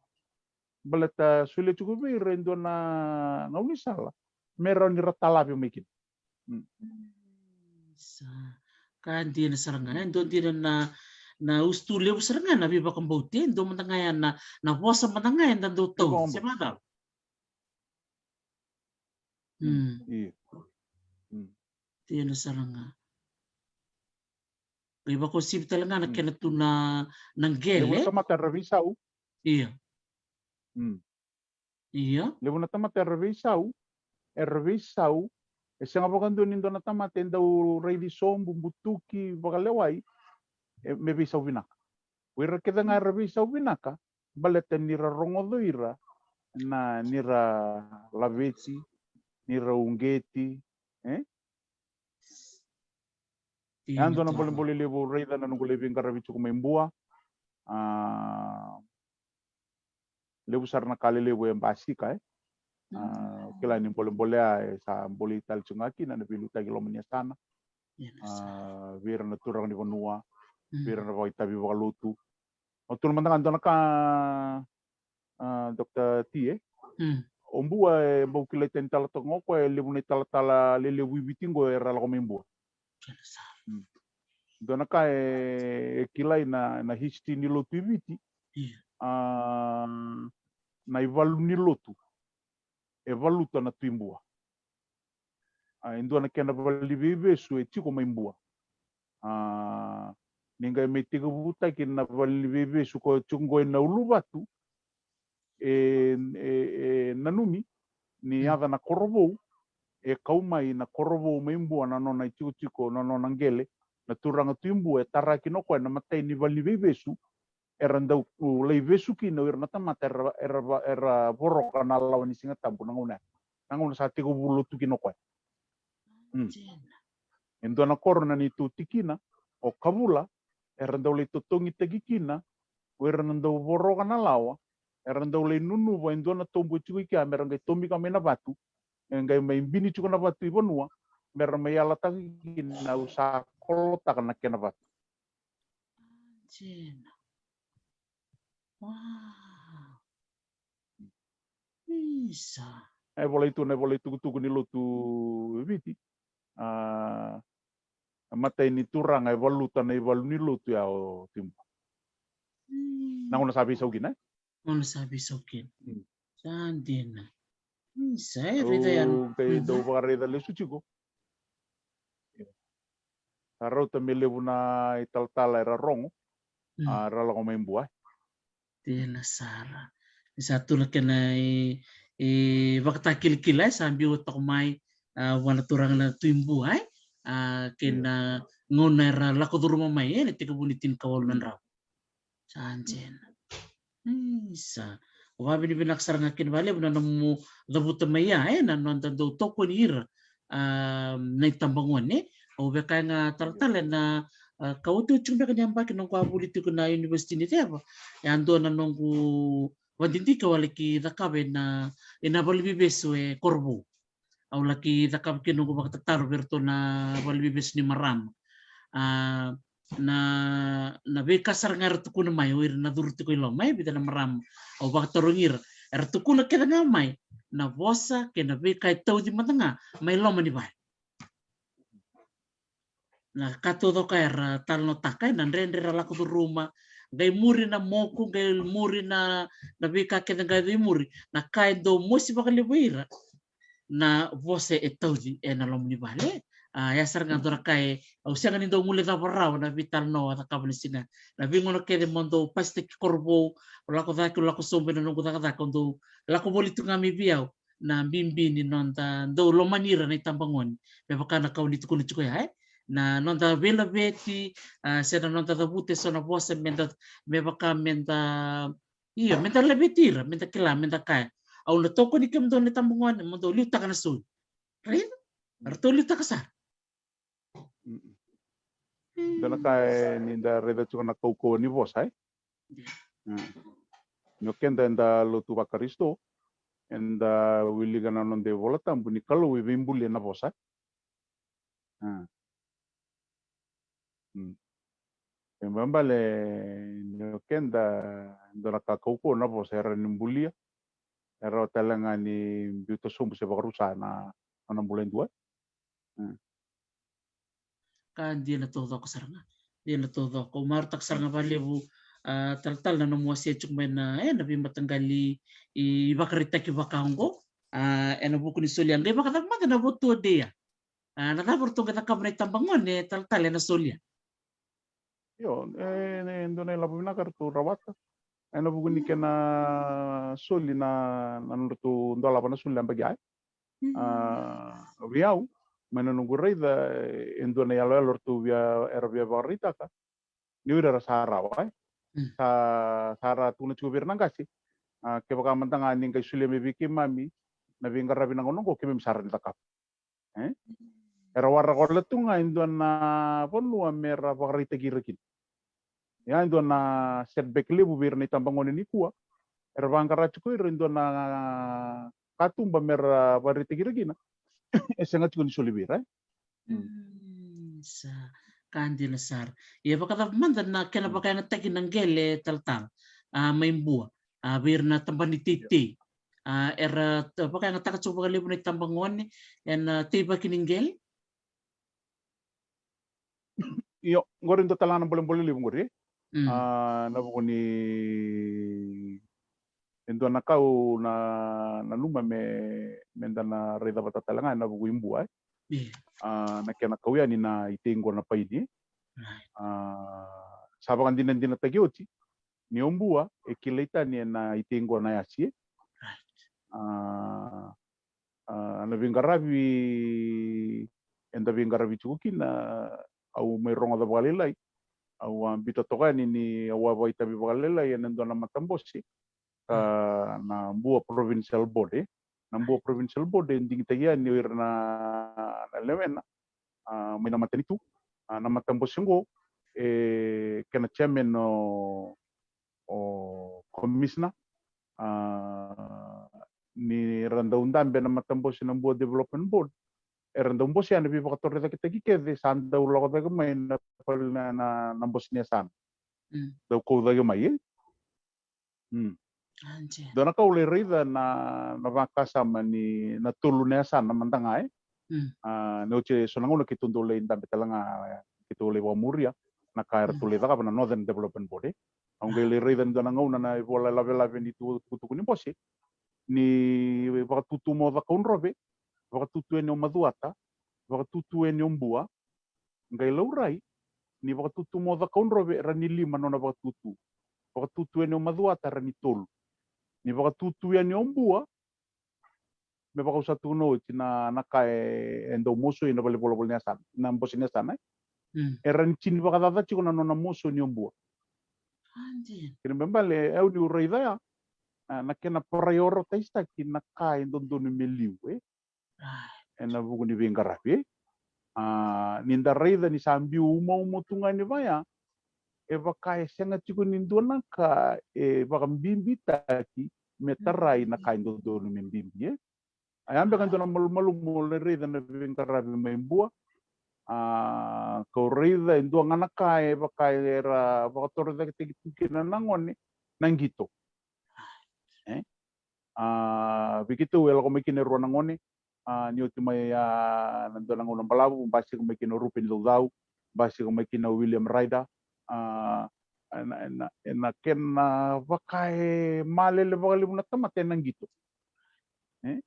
Baleta solia tiko vei ira e dua na gaunisala me rawa ni ra talavi mai kina. Mm. Sa. Ka dina sara ga, e dua dina na, na usutu levu sara ga na veivakabauti, e dua mada ga ya na, na vosa mada ga eda dau tau. Veivakabauti. Se vakacava? Mm. Io. Mm. Dina sara ga. Qai vakauasivi tale ga na, mm, kena tu na, na qele. Levu na tamata era veisau. Io. Mm. Io. Levu na tamata era veisau, era veisau, e sega vakadua ni dua na tamata e dau raici sobu, butuki, vakalewai, e, me veisau vinaka. O ira kece ga era veisau vinaka, baleta ni ra rogoca o ira na, ni ra laveti, ni ra uqeti, e? Io, e dua na bolebole levu au raica na noqu lai veiqaravi tiko mai Bua. A, levu sara na ka lelevu e basika, e. A, mm, kila ni bolebole ya e sa bolei tale tiko ga kina na veiliutaki loma ni yasana. Io, na sa. A, vei ira na turaga ni vanua, mm, vei ira na vakaitavi vakalotu. Au tukuna mada ga dua na ka, a, Doctor T, e. Mm. O Bua e bau kilai tani tale toka ga o koya, e levu na italatala lelevu i Viti qo era lako mai Bua. Kena sara. Mm. Dua na ka e, e kilai na, na history ni lotu i Viti. Io. A, na ivalu ni lotu e valuta na Tui Bua. A, e dua na kena valeniveivesu e tiko mai Bua. A, ni qai mai tekivutaki na valeniveivesu ko tiko qo ena uluvatu, e, e, e nanumi ni, mm, yaca na Korovou, e kau mai na Korovou mai Bua na nona itikotiko, na nona qele, na turaga Tui Bua, e tara kina o koya na imatai ni valeniveivesu, era dau lai vesu kina o ira na tamata era, era, era voroka na lawa ni Siga Tabu na gauna ya. Na gauna sa tekivu lotu kina o koya. Mm. Dina. E dua na koro na neitou tikina, o Kavula, era dau lai totogitaki kina o ira na dau voroka na lawa, era dau lai nunuva e dua na tobu e tiko i kea, mera qai tomika mai na vatu, e qai mai bini tiko na vatu i vanua, mera mai yalataka kina, au sa kolotaka na kena vatu. Dina. Wow. Isa. E volai tu na, e volai tukutuku ni lotu e Viti. A, a imatai ni turaga e valuta na ivalu ni lotu ya o Tui Bua. Mm. Na gauna sa veisau kina, e? Gauna sa veisau kina. Mm. Sa dina. Isa, e raica yani. Au qai, mhm, dau vakaraica lesu tiko. Sa rauta me levu na italatala era rogo, mm, a, ra lako mai Bua. Dina sara. Ni sa tu na kena i, i vakatakilakila, e sa biu toka mai, a, vua na turaga na Tui Bua, e? A, kei na gauna era lako curuma mai, e, na tekivu ni tinikawalu na drau. Sa dina. Isa. Au vakavinavinaka sara ga kina vakalevu na nomu cavuta mai ya, e, na noda dau tokoni ira, a, na itabagone. Au via kaya ga talatala, na, a, ka otioti tiko beka ni yabaki noqu a vuli tiko na University ni Ceva. E a dua na noqu vadidike au a laki cakava ena, ena valeniveivesu e Korovou. Au laki cakava kina noqu vakatataro vei iratou na valeniveivesu ni marama. A, na, na veika sara ga era tukuna mai, o ira na curu tiko i loma, e, vica na marama au vakatarogi ira. Era tukuna kece ga mai na vosa kei na veika e tauci mada ga mai loma ni vale. Na ka taucoko era talanoataka, e, na dredre era lako curuma, qai muri na moku, qai muri na, na veika kece qai yaco i muri, na ka e dau mosi vakalevu vei ira na vosa e tauci ena loma ni vale. A, ya sara ga dua na ka e, au sega ni dau guilecava rawa na veitalanoa au cakava na siga. Na veigauna kece mo dau pasitaki Korovou, au lako cake, au lako sobu ena noqu cakacaka, au dau lako voli tu ga mai vei au na bibi ni noda dau lomani ira na itabagone. Me vaka na ka o ni tukuna tiko ya, e? Na noda veilaveti, a, se na noda cavuta eso na vosa meda, me vaka meda, io, meda laveti ira, meda kila, meda kaya, au na tokoni kemudou na itabagone, mo dou liutaka na soli. Raica? Ratou liutaka sara. Mm. Dua na ka e ni da raica tiko na kaukauwa ni vosa, e? Mm. Ni o keda eda lotu vaKarisito, eda wilika na noda iVola Tabu ni Kalou e veibulia na vosa. Mm. Mm. E babale ni o keda, dua na ka kaukauwa na vosa, era ni bulia, era tale ga ni biuta sobu se vakarusa na, na bula e dua. Mm. Ka dina taucoko sara ga. Dina taucoko. Au marautaka sara ga vakalevu, a, talatala, na nomu wasea tiko mai na, e, na veimataqali i, ivakaraitaki vaka oqo. A, ena vuku ni solia. Qai vakacava mada na votu o dei ya? A, na cava ratou qai cakava na itabagone, talatala, ena solia? Io, e, e dua na ilavo vinaka ratou rawata. Ena vuku ni kena soli na, na nodratou dolava na soli na yabaki ya. Mm. A, vei au, mai na noqu raica, e dua na iyaloyalo ratou via, era via vakaraitaka ni o ira era sa rawa, e. Mm. Sa, sa ra tukuna tiko vei ira na qase. A, kevaka mada ga ni qai solia mai vei keimami na veiqaravi na gauna oqo, keimami sa rawa ni cakava. E? Era waraka wale tu ga e dua na vanua me ra vakaraitaki ira kina. Ia e dua na setback levu vei ira na itabagone nikua. Era vaqara tiko ira e dua na katuba me ra vakaraitaki ira kina. E sega tiko ni soli vei ira, e? Mm, sa ka dina sara. Ia vakacava mada na kena vakayagataki na qele, talatala, a, mai Bua, a, vei ira na tabana ni teitei? A, era t-, vakayagataka tiko vakalevu na itabagone ena, a, teivaki ni qele? Io, qori dua tale ga na bolebole levu qori. Mm. A, na vuku ni e dua na ka au na, nanuma me, me da na raica vata tale ga ena vuku i Bua, e. Io. A, na kena kau yani na itei qo na paini, e. Right. A, sa vakadinadinataki oti ni o Bua e kilai tani ena itei qo na yasi, e. Right. A, a, na veiqaravi eda veiqaravi tiko kina, au mai rogoca vakalailai, au a biuta toka yani ni au a vakaitavi vakalailai ena dua na matabose, ka, mm, na Bua Provincial Board, e. Na Bua Provincial Board e digitaki yani o ira na, na lewena, a, mai na matanitu. A, na matabose qo, e, kena chairman o, o commissioner, a, ni ra dau dabe na matabose na Bua Development Board, era dau bosea na veivakatorocaketaki kece sa dau lako cake mai na pali na, na, na bose ni yasana. Mm. Dau kau cake mai, e? Mm. Dua na ka au lai raica na, na vakasama ni na tolu na yasana mada ga, e? Mm. A, ni oti e so na gauna keitou dau lai dabe tale ga, keitou lai vakamuria na ka eratou lai cakava na Northern Development Board, e? Au qai lai raica ni dua na gauna na ivola lavelave ni tu-, tukutuku ni bose, ni Vakatutu mai o Cakaudrove, Vakatutu yani o Macuata, Vakatutu yani o Bua, qai laurai ni Vakatutu mai o Cakaudrove era ni lima nona vakatutu. Vakatutu yani o Macuata era ni tolu. Ni Vakatutu yani o Bua, me vaka au sa tukuna oti na, na ka e, e dau mosoi na valenivolavola ni yasana, na bose ni yasana, e. Mm. E rawa ni tini vakacaca tiko na nona moso ni o Bua. Kena ibalebale, e, au niu raica ya, a, na kena prioritize-taki na ka e dodonu me liu, e. Ena vuku ni veiqaravi, e. A, ni da raica ni sa biu umauma tu ga ni vaya, e vaka e sega tiko ni dua na ka e vakabibitaki me tarai na ka e dodonu me bibi, e. A, ya beka e dua na malumalumu au lai raica na veiqaravi mai Bua. A, kau raica e dua ga na ka e vaka era vakatorocaketaki tu kina na gone, na qito. E? A, vei keitou e lako mai kina e rua na gone. A, ni oti mai, a, na dua na gauna balavu, basika mai kina o Rupe ni Caucau, basika mai kina o William Ryder. A, ena, ena, ena kena vaka e malele vakalevu na tamata ena qito. E?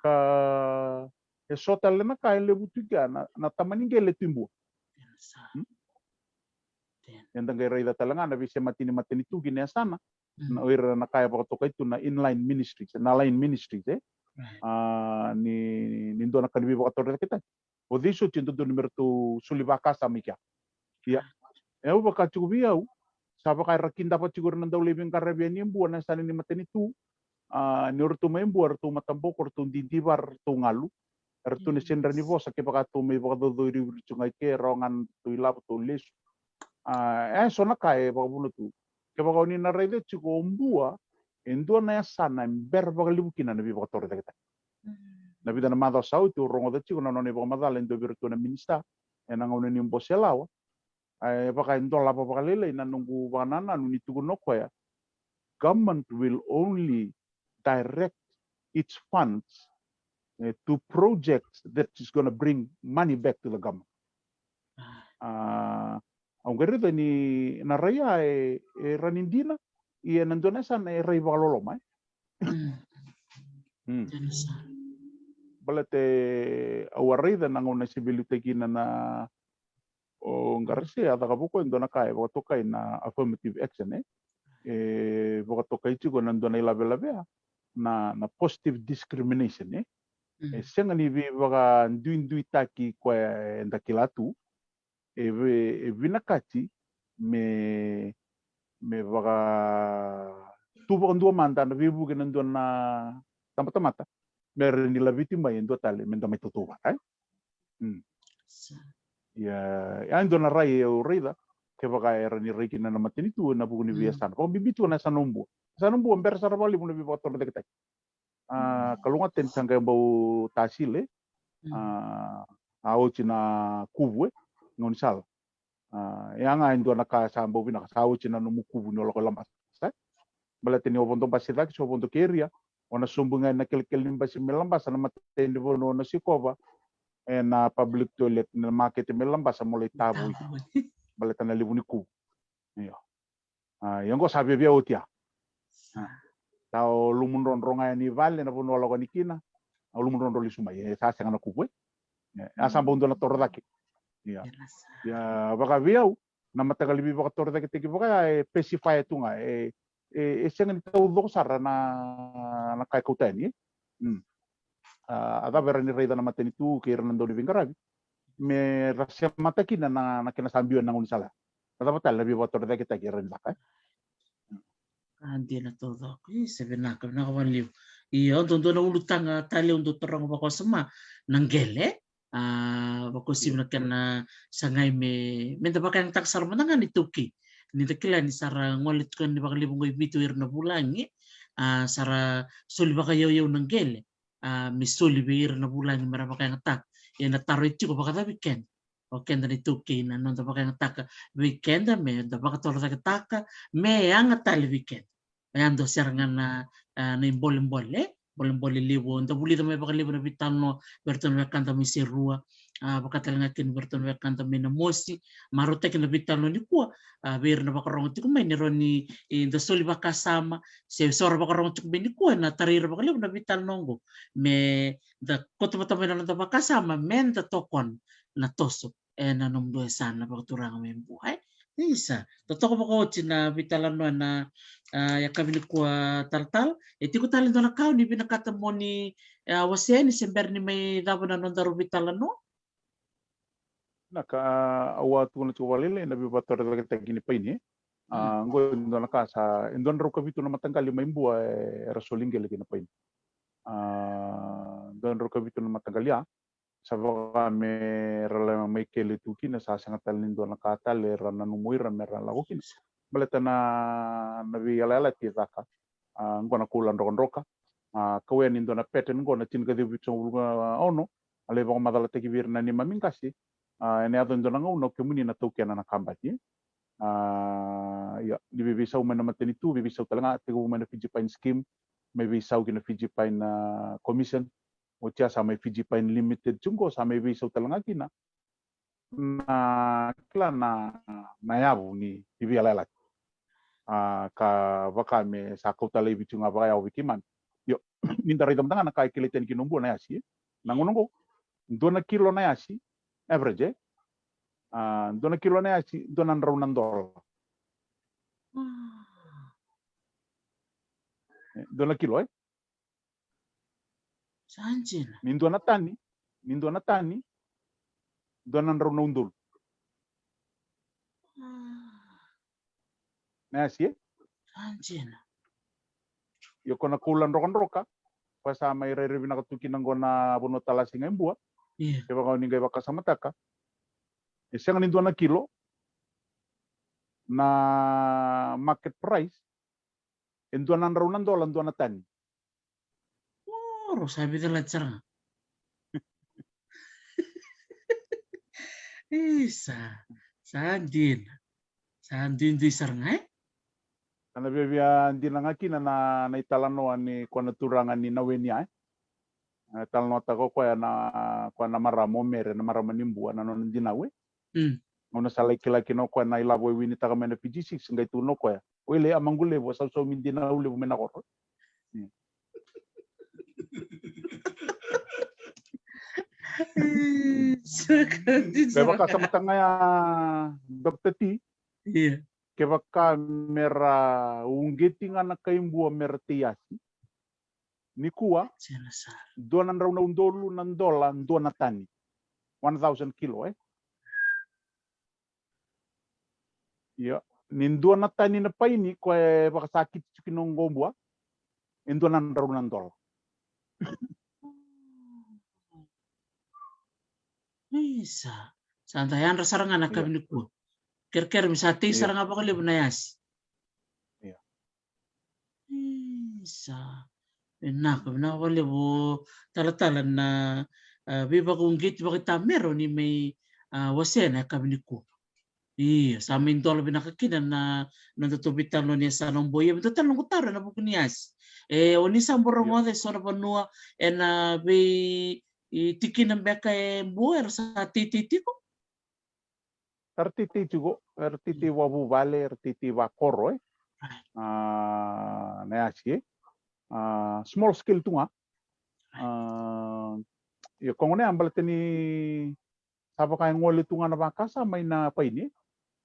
Ka e so tale na ka e levu tu kea na, na tama ni qele tu i Bua. Hmm? Eda qai raica tale ga na veisemati ni matanitu ki na yasana, na, o ira na ka e vakatokai tu na inline ministries, na line ministries, e? A, ni, ni dua na ka ni veivakatorocaketaki. O cei soti e dodonu me ratou soli vakasama i kea. Ia, e au vaka tiko vei au, sa vaka era kidava tiko ira na dau lai veiqaravi yani e Bua na yasana ni matanitu. A, ni o ratou mai Bua, ratou mataboko, ratou didivara, ratou galu. Eratou na sega ni vosa kevaka tou mai vakacaucau i riu, riu tu ga i ke, rawa ga na tou ilavo, tou lesu. A, e so na ka e vakavuna tu. Kevaka o ni na raica tiko o Bua, e dua na yasana e bera vakalevu kina na veivakatorocaketaki. Na vica na macawa sa oti au rogoca tiko na nona ivakamacala e dua vei iratou na minisita, ena gauna ni bose lawa. A, e vaka e dolava vakalailai na noqu vakanananu ni tukuna o koya, government will only direct its funds, eh, to projects that is gonna bring money back to the government. A, au qai raica ni na rai ya e, e rawa ni dina, ia na dua na yasana e rai vakaloloma, e. Baleta au a raica na gauna se veiliutaki kina na, o Qarase a cakava o koya e dua na ka e vakatokai na affirmative action, e. E vakatokai tiko na dua na ilavelave ya na, na positive discrimination, e. E sega ni veivakaduiduitaki koya eda kila tu, e, e vinakati me, me vaka tu vakadua mada na veivuke na dua na tabatamata me rawa ni laveti mai e dua tale me da mai tautauvata, e. Ia, e dua na rai au raica kevaka e rawa ni rai kina na matanitu ena vuku ni veiyasana, vakabibi tu na yasana o Bua. Yasana o Bua bera sara vakalevu na veivakatorocaketaki. A, kalougata ni sa qai bau tasile. A, a oti na kuvu, e, gaunisala. A, ia ga e dua na ka sa bau vinaka, sa oti na nomu kuvu ni o lako i Labasa, e. Baleta ni o vodo basi cake se o vodo Keria, o na sobu ga ena kelekele ni basi mai Labasa, na matai ni vanua o na sikova ena public toilet, na makete mai Labasa mo lai tavui. Baleta na levu ni kuvu. Io. A, ia oqo sa viavia oti ya. A, sa o lumudrodro ga yani i vale na vanua o lako yani kina, a, o lumudrodro lesu mai, e sa sega na kuvu, e. E, a sa bau dua na toro cake. Ia. Ia, vaka vei au, na mataqali veivakatorocaketaki vaka ya e pacify tu ga, e, e, e sega ni taucoko sara na, na ka e kauta yani, e. A, a cava era ni raica na matanitu kei ira na dau ni veiqaravi me ra semata kina na, na kena sa biu ena gaunisala? A cava tale na veivakatorocaketaki era ni caka, e? A, dina taucoko. I, se vinaka, vinaka vakalevu. Io, dua, dua na ulutaga tale au dau taroga vakawasoma na qele. A, vakauasivi na kena sagai me, me da vakayagataka sara mada ga na iTaukei. Ni da kila ni sa ra gole tiko yani vakalevu qo i Viti o ira na vulagi. A, sa ra soli vakayauyau na qele. A, me soli vei ira na vulagi me ra vakayagataka. Ia na taro e tiko, vakacava vei keda? O keda na iTaukei, na noda vakayagataka vei keda me da vakatorocaketaka, me yaga tale vei keda. Oya dua sara ga na, a, na ibolebole, bolebole levu. Da vulica mai vakalevu na veitalanoa vei iratou na wekada mai Serua, a, vaka tale ga kina vei iratou na wekada mai Namosi. Marautaki na veitalanoa nikua, a, vei ira na vakarogo tiko mai, ni rawa ni, e, da soli vakasama, se so ra vakarogo tiko mai nikua, ena tarai ira vakalevu na veitalanoa oqo. Me da kauta vata mai na noda vakasama me da tokona na toso ena nomudou yasana vakaturaga mai Bua, e. Isa, totoka vakaoti na veitalanoa na, a, yakavi nikua talatala. E tiko tale dua na ka o ni vinakata mo ni, a, wasea yani se bera ni mai cava na nodaru veitalanoa? Na ka, a, au a tukuna tiko vakalailai na veivakatorocaketaki ni paini. A, oqo e dua na ka sa, e dua na drau ka vitu na mataqali mai Bua, e, era soli qele ki na paini. A, dua na drau ka vitu na mataqali ya, sa vaka me ra lai mai kele tu kina, sa sega tale ni dua na ka tale era nanuma o ira me ra lako kina. Baleta na, na veiyalayalati e caka. A, oqo na koula drokadroka. A, kau yani dua na pattern oqo na tinikaciwa vitusagavulu ka ono, a lai vakamacalataki vei ira na neimami qase. A, ena yaco e dua na gauna o kemuni na taukena na kabani. A, ia, ni veiveisau mai na matanitu, veiveisau tale ga, tekivu mai na Fiji Pine Scheme, mai veisau ki na Fiji Pine, a, Commission, oti ya sa mai Fiji Pine Limited tiko qo, sa mai veisau tale ga kina na, kila na, na yavu ni, ni veiyalayalati. A, ka vaka me sa kauta laivi tiko ga vakayawa vei keimami. Io, ni da raica mada ga na ka e kilai tani kina o Bua na yasi, e. Na gauna oqo, dua na kilo na yasi, average, e. A, dua na kilo na yasi, dua na drau na dola. Wow. E, dua na kilo, e. Sa dina. Ni dua na tani, ni dua na tani, dua na drau na udolu. Ah. Na yasi, e? Sa dina. Io, ko na koula drokadroka, ko sa mai rairai vinaka tu kina qo na vanua talasi ga e Bua. Io. Kevaka o ni qai vakasamataka, e sega ni dua na kilo, na market price, e dua na drau na dola dua na tani. O, rau sa veicalati sara ga. Isa, sa dina. Sa duidui sara ga, e? Sa na viavia dina ga kina na, na italanoa ni ko na turaga ni Naweni ya, e? E talanoataka o koya na, koya na marama o Mere, na marama ni Bua, na nona dinau, e? Mm. Gauna sa lai kila kina o koya na ilavo e winitaka mai na P G six, qai tukuna o koya, "Oi, lai a maqu levu, a sausaumi dinau levu mai na koro." Mm. Sa ka dina. Qai vakasamataka ga ya, Doctor T. Io. Kevaka me ra uqeti ga na kai Bua me ra tei yasi, nikua, dua na drau na udolu na dola dua na tani. One thousand kilo, e? Io. Ni dua na tani na paini, ko e vakasakiti tiko kina oqo Bua, e dua na drau na dola. Isa. Sa da yadra sara ga na, io, yakavi nikua. Kerekere me sa tei, io, sara ga vakalevu na yasi. Io. Isa. Vinaka, vinaka vakalevu talatala na, a, veivakauqeti vakaitamera o ni mai, a, wasea na yakavi nikua. Io, sa mai dola vinaka kina na, na nodatou veitalanoa ni yasana o Bua. Ia, me dua tale noqu taro ena vuku ni yasi. E, o ni sa bau rogoca e so na vanua ena vei, i, tikina beka e Bua era sa teitei tiko? Era teitei tiko, era teitei, mm, vakavuvale, era teitei vakoro, e. Right. A, na yasi, e. A, small scale tu ga. Right. A, ia, ko gona ya baleta ni sa vaka e gole tu ga na vakasama ina paini, e.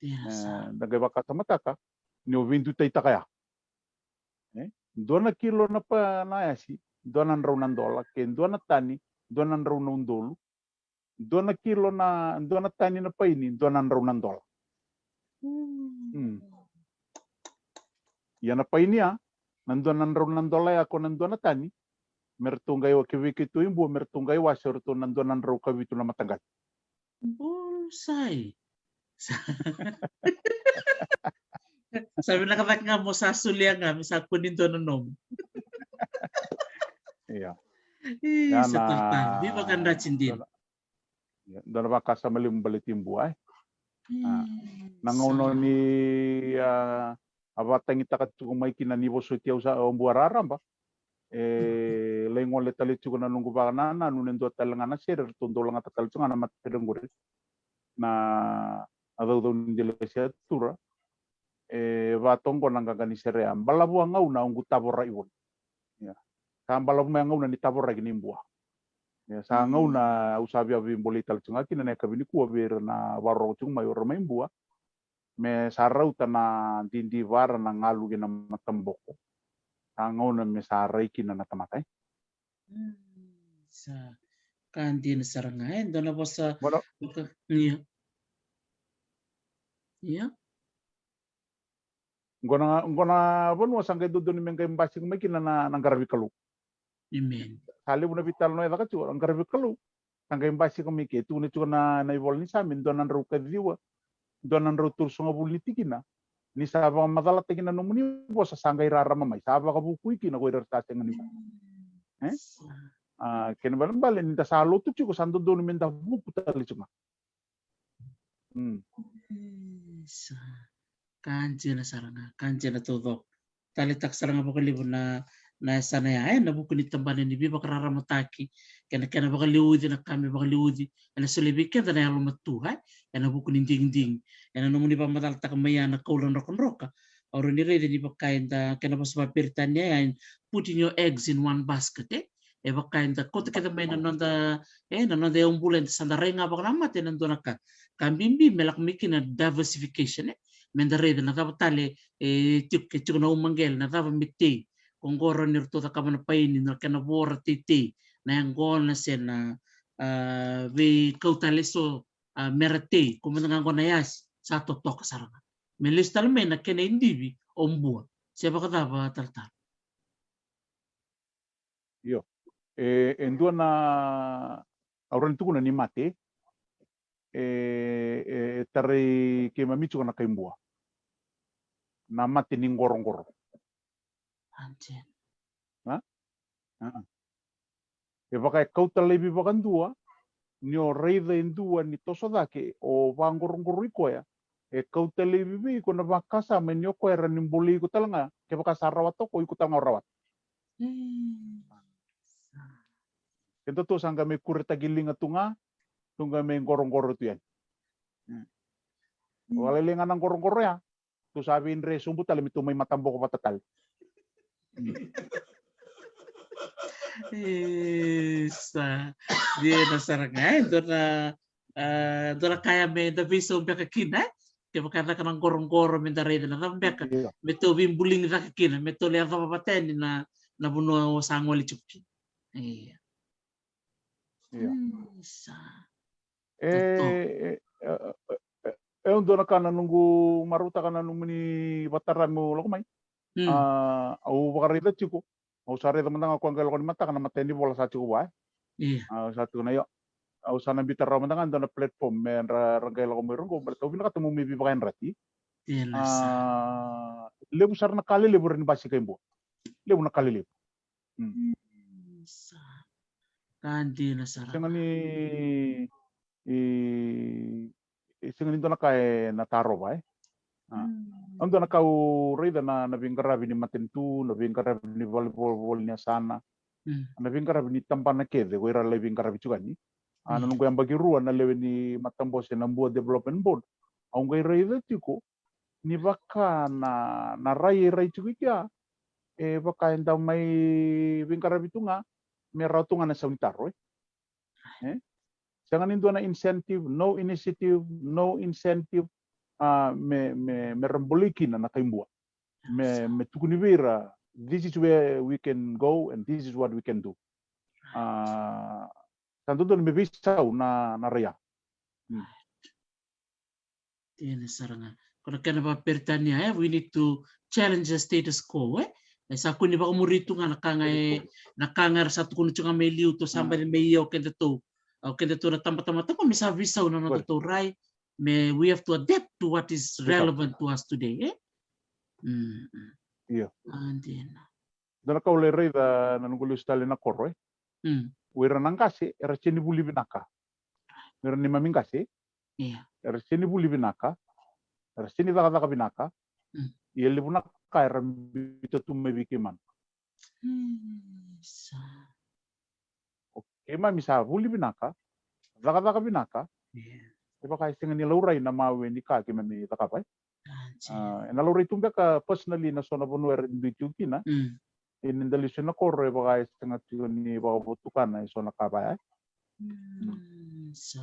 Io, e, sa. Da qai vakasamataka ni o veidutaitaka ya. E? Dua na kilo na pa, na yasi, dua na drau na dola, ke dua na tani, dua na drau na udolu, dua na kilo na, dua na tani na paini, dua na drau na dola. Mm. Mm. Ia na paini ya, na dua na drau na dola ya ko na dua na tani, me ratou qai wa, ke vei keitou i Bua, me ratou qai wase o ratou na dua na drau ka vitu na mataqali. Bullseye. Sa, sa vinaka cake ga mo sa solia ga, me sa kua ni dua na nomu. Ia. Ih, ya sa na, talatala, veivakadreti dina. Dua na, ia, dua na vakasama levu baleti Bua, e. A. Mm, na gauna, sa, ni, a, a vakatagitaka tiko mai kina ni vosoti au sa, o Bua raraba. E, mm, lai gole tale tiko na noqu vakanananu ni dua tale ga na sere eratou dau lagata tale tiko ga na matasere qori. Na, a caucau ni dela se a tura. E, vatoqo na qaqa ni sere ya. Balavu a gauna au qu tavorai voli. Ia. Sa balavu mai a gauna ni tavorai ki na i Bua. Ia, sa, mm, gauna au sa via veibolei tale tiko ga kina na yakavi nikua vei ira na vakarorogo tiko mai o ira mai Bua. me sa rauta na didivara, na galu kei na mataboko. Sa gauna me sa rai kina na tamata, e? Mm, sa ka dina sara ga, e? Dua na vosa. Ia. Ia. Qo na, qo na vanua sa qai dodonu me qai basika mai kina na, na qaravi Kalou. Amen. Sa levu na veitalanoa e caka tiko, na qaravi Kalou. Sa qai basika mai ke, tukuna tiko na, na ivola ni Same, dua na drau kaciwa, dua na drau tolusagavulu ni tikina. Ni sa vakamacalataki na nomuni vosa, sa qai rarama mai, sa vakavukui kina ko ira era sa sega ni vukei. E? A, kena balebale ni da sa lotu tiko, sa dodonu me da vuku tale tiko ga. Mm. Isa. Ka dina sara ga, ka dina taucoko. Taleitaka sara ga vakalevu na, na yasana ya, e, na vuku ni tabana ni veivakararamataki, kei na kena vakaliuci na ka me vakaliuci, ena solia vei keda na yalomatua, e, ena vuku ni digidigi. Ena nomuni vakamacalataka mai ya na kaula drokadroka, au rawa ni raica ni vaka eda, kena vosa vakaperitania ya, putting your eggs in one basket, e. E vaka eda kauta kece mai na noda, e, na noda yaubula, eda sa da rai ga vakanamata ena dua na ka. Ka bibi me lako mai kina diversification, e. Me da raica na cava tale, e, tiko, ke tiko na umaqele, na cava me tei. Ko qo rawa ni ratou cakava na paini, na kena vora teitei, na yaqona se na, a, veikau tale eso, a, me ra tei, ko mada ga qo na yasi, sa totoka sara ga. Me lesu tale mai na kena idivi o Bua, se vakacava talatala? Io. E, e dua na, au rawa ni tukuna ni mate, e, e, e tarai keimami tiko na kai Bua. Na mate ni qoroqoro. Ante. A? A. E vaka e kauta laivi vakadua, ni o raica e dua ni toso cake, o vaqoroqoroi koya, e kauta laivi vei iko na vakasama ni o koya era ni bolei iko tale ga, kevaka sa rawata o koya, iko tale ga o rawata. Mm. Kedatou sa qai mai kuretaki liga tu ga, tou qai mai qoroqoro tu yani. Mm. Mm. Vakalailai ga na qoroqoro ya, tou sa veidre sobu tale me tou mai mataboko vata tale. Isa. Dina sara ga, e, dua na, a, dua na ka ya me da veisau beka kina, e? Kevaka e caka na qoroqoro me da raica na cava beka, io, me tou veibuligi cake kina, me tou lai yacova vata yani na, na vanua o sa gole tiko kina. Ia. Ia. Mm, sa. E, totoka. E, e, e, e, e dua na ka na noqu marautaka na nomuni vatara meu lako mai. Mm. A, au vakaraica tiko. Au sa raica mada ga ko a qai lako ni mataka na matai ni vola sa tiko vua, e? Ia. Au sa tiko na io. Au sa na biuta rawa mada ga dua na platform me ra, ra qai lako mai roqo, baleta au vinakata meu mai veivakayadrati. Dina sara. A, levu sara na ka lelevu era ni basika i Bua. Levu na ka lelevu. Mm. Mm, sa. Ka dina sara. Sega ni, e, e sega ni dua na ka ena tarova, e. A. Mm. A dua na ka au raica na, na veiqaravi ni matanitu, na veiqaravi ni valenivolavola ni yasana, mm, na veiqaravi ni tabana kece, ko ira lai veiqaravi tiko yani. A, na, mm, noqu yabaki rua na lewe ni matabose na Bua Development Board. Au qai raica tiko, ni vaka na, na rai e rai tiko i kea, e vaka eda mai veiqaravi tu ga, me rawa tu ga na sau ni taro, e. E? Sega ni dua na incentive, no initiative, no incentive, a, me, me, me ra bolei kina na kai Bua. Me, me tukuni vei ira, this is where we can go and this is what we can do. A, sa dodonu me veisau na, na rai ya. Mm. Dina sara ga. Ko na kena vakaperitania, e, we need to challenge the status quo, e. E sa kua ni vakamuri tu ga na ka ga e, status quo, na ka ga era sa tukuna tu ga mai liu, tou sa, mm, baci mai ia o kedatou. O kedatou na tabatamata qo me sa veisau na nodatou rai. Me, we have to adapt to what is relevant to us today, e? Mm, mm. Io. A, dina. Dua na ka au lai raica na noqu lesu tale na koro, e. Mm. O ira na qase, era sega ni vuli vinaka. O ira neimami qase, ia, era sega ni vuli vinaka, era sega ni cakacaka vinaka, mm, ia levu na ka era biuta tu mai vei keimami. Mm, sa. O keimami sa vuli vinaka, cakacaka vinaka, ia, e vaka e sega ni laurai na mawe ni ka keimami cakava, e. A, ena laurai tu beka personally na so na vanua era dui tiko kina. Mm. Ia ni da lesu ena koro e vaka e sega tiko ni vakavotukana e so na ka vaya. Mm, sa.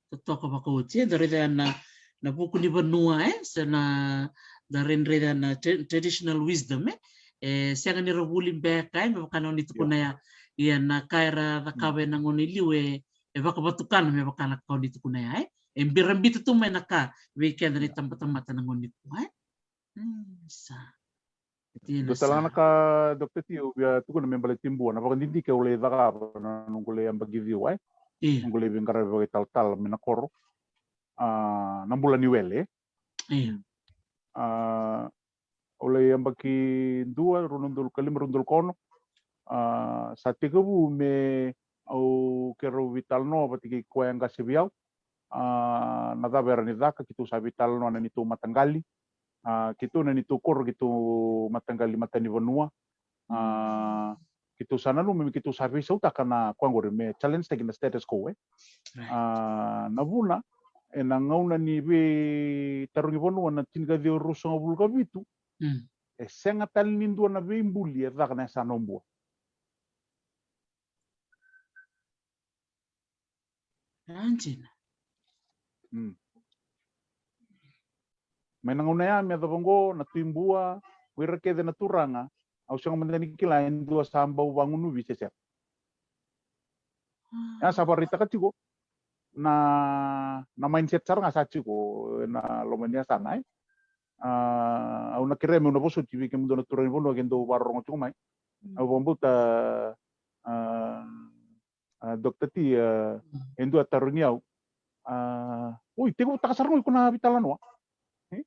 Totoka vakaoti, eda raica na, na vuku ni vanua, e, se na, da rairai na tra-, traditional wisdom, e. E sega ni ra vuli beka, e, me vaka na oni tukuna ya. Ia na ka era cakava ena gauna i liu, e, e vakavatukana me vaka na ka oni tukuna ya, e. E bira bitu tu mai na ka vei keda na itabatamata na gauna nikua, e. Mm, sa. Dua tale ga na ka, Doctor T, au via tukuna me baleti Bua, na vakadidike au lai cakava na noqu lai yabaki ciwa, e. Noqu lai veiqaravi vakaitalatala mai na koro. A, na bula ni wele. A, au lai yabaki dua, rua na udolu ka lima, rua na udolu ka ono. A, sa tekivu me au keirau veitalanoa vata kei koya e qase vei au. A, na cava era ni caka, keitou sa veitalanoa na neitou mataqali. A, keitou na neitou koro, keitou mataqali matanivanua. A, keitou sa nanuma me keitou sa veisautaka na koya qori me challenge taki na status quo, e. A, na vuna, ena gauna ni veitarogi vanua na tinikaciwa ruasagavulu ka vitu, e sega tale ni dua na veibuli e caka na yasana o Bua. Dina. Mai na gauna ya me yacova oqo na Tui Bua, o ira kece na turaga, au sega mada ni kila e dua sa bau vagunuvi se sega. Ya sa vakaraitaka tiko na, na mindset sara ga sa tiko ena loma ni yasana, e. A, au na kerea meu na vosoti vei kemudou na turaga ni vanua ke dou vakarorogo tiko mai. Au vakabauta, a, a, Doctor T, a, e dua e tarogi au. A, oi, tekivutaka sara ga iko na veitalanoa. E?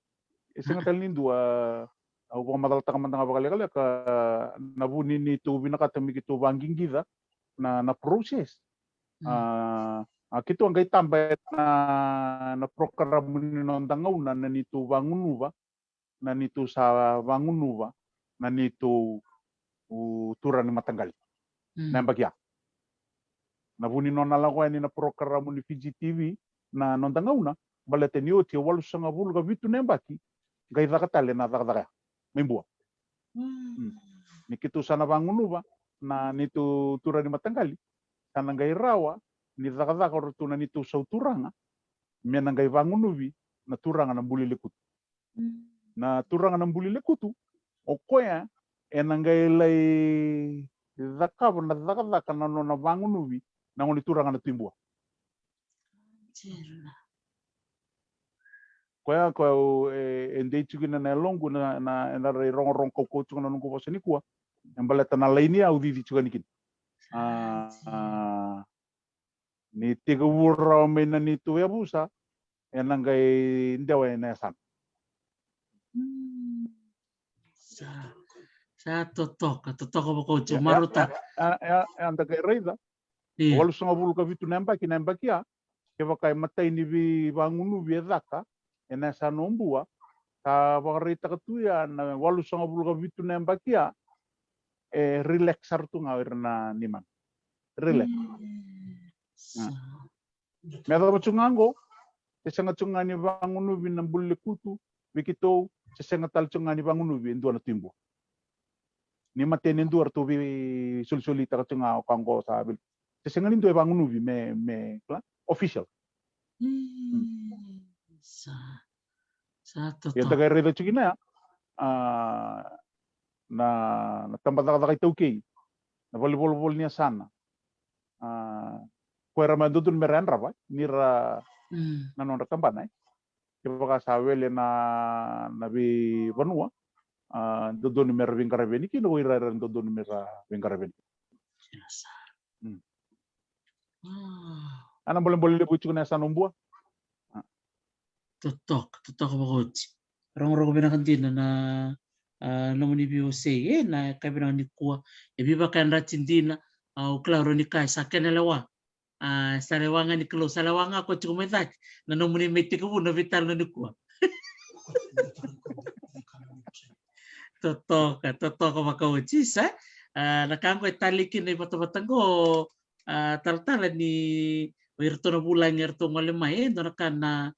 E sega tale ni dua, au vakamacalataka mada ga vakalekaleka, na vu ni neitou vinakata me keitou vaqiqica na, na process. A, a keitou a qai taba ena, na program ni Noda Gauna, na neitou vagunuva, na neitou sa vagunuva na neitou, u, turaga ni mataqali. Na yabaki ya. Na vu ni nona lako yani na porokaramu ni Fiji T V, na Noda Gauna, baleta ni oti e walusagavulu ka vitu na yabaki, qai caka tale na cakacaka ya mai Bua. Ni keitou sa na vagunuva na neitou turaga ni mataqali, sa na qai rawa ni cakacaka o ratou na neitou sau turaga, me na qai vagunuvi na turaga na buli lekutu. Na turaga na buli lekutu, o koya ena qai lai cakava na cakacaka na nona vagunuvi na gone turaga na Tui Bua. Koya, koya au, e, e dei tiko kina na yaloqu na, na, ena rai rogorogo kaukauwa tiko na noqu vosa nikua. E baleta na laini au cici tiko yani kina. A, a, ni tekivu rawa mai na neitou yavusa, ena qai dewa ena yasana. Sa, sa totoka, totoka vakaoti, marautaka. E, e, e, eda qai raica. Walusagavulu ka vitu na yabaki, na yabaki ya, kevaka e matai ni veivagunuvi e caka ena yasana o Bua, sa vakaraitaka tu ya na walusagavulu ka vitu na yabaki ya, e relax sara tu ga o ira na neimami. Relax. Me yacova tu ga oqo, se sega tu ga ni vagunuvi na buli lekutu vei keitou, se sega tale tu ga ni vagunuvi e dua na Tui Bua. Ni mateni e dua ratou veisolisolitaka tu ga o ka oqo sa vei. Se sega ni dua e vagunuvi me, me, kila, official. Sa, sa totoka. Ia da qai raica tiko kina ya, a, na, na tabacakacaka iTaukei, na valenivolavola ni yasana. A, ko era mai dodonu me ra yadrava ni ra na nodra tabana, e. Kevaka sa wele na, na veivanua, a, dodonu me ra veiqaravi yani kina, o ira era dodonu me ra veiqaravi yani kina. A na bolebole levu e tiko na yasana o Bua. Totoka, totoka vakaoti. Rogorogo vinaka dina na, a, nomuni veiwasei, e, na ka vinaka nikua. E veivakayadrati dina, a, au kila o ni kaya sa kena lewa. A, sa lewa ga ni Kalou, sa lewa ga ko tiko mai cake. Na nomuni mai tekivu na veitalanoa nikua. Totoka, totoka vakaoti, sa. A, na ka oqo e talei kina na ivatavata oqo, a, talatala ni o iratou na vulagi eratou gole mai, e dua na ka na,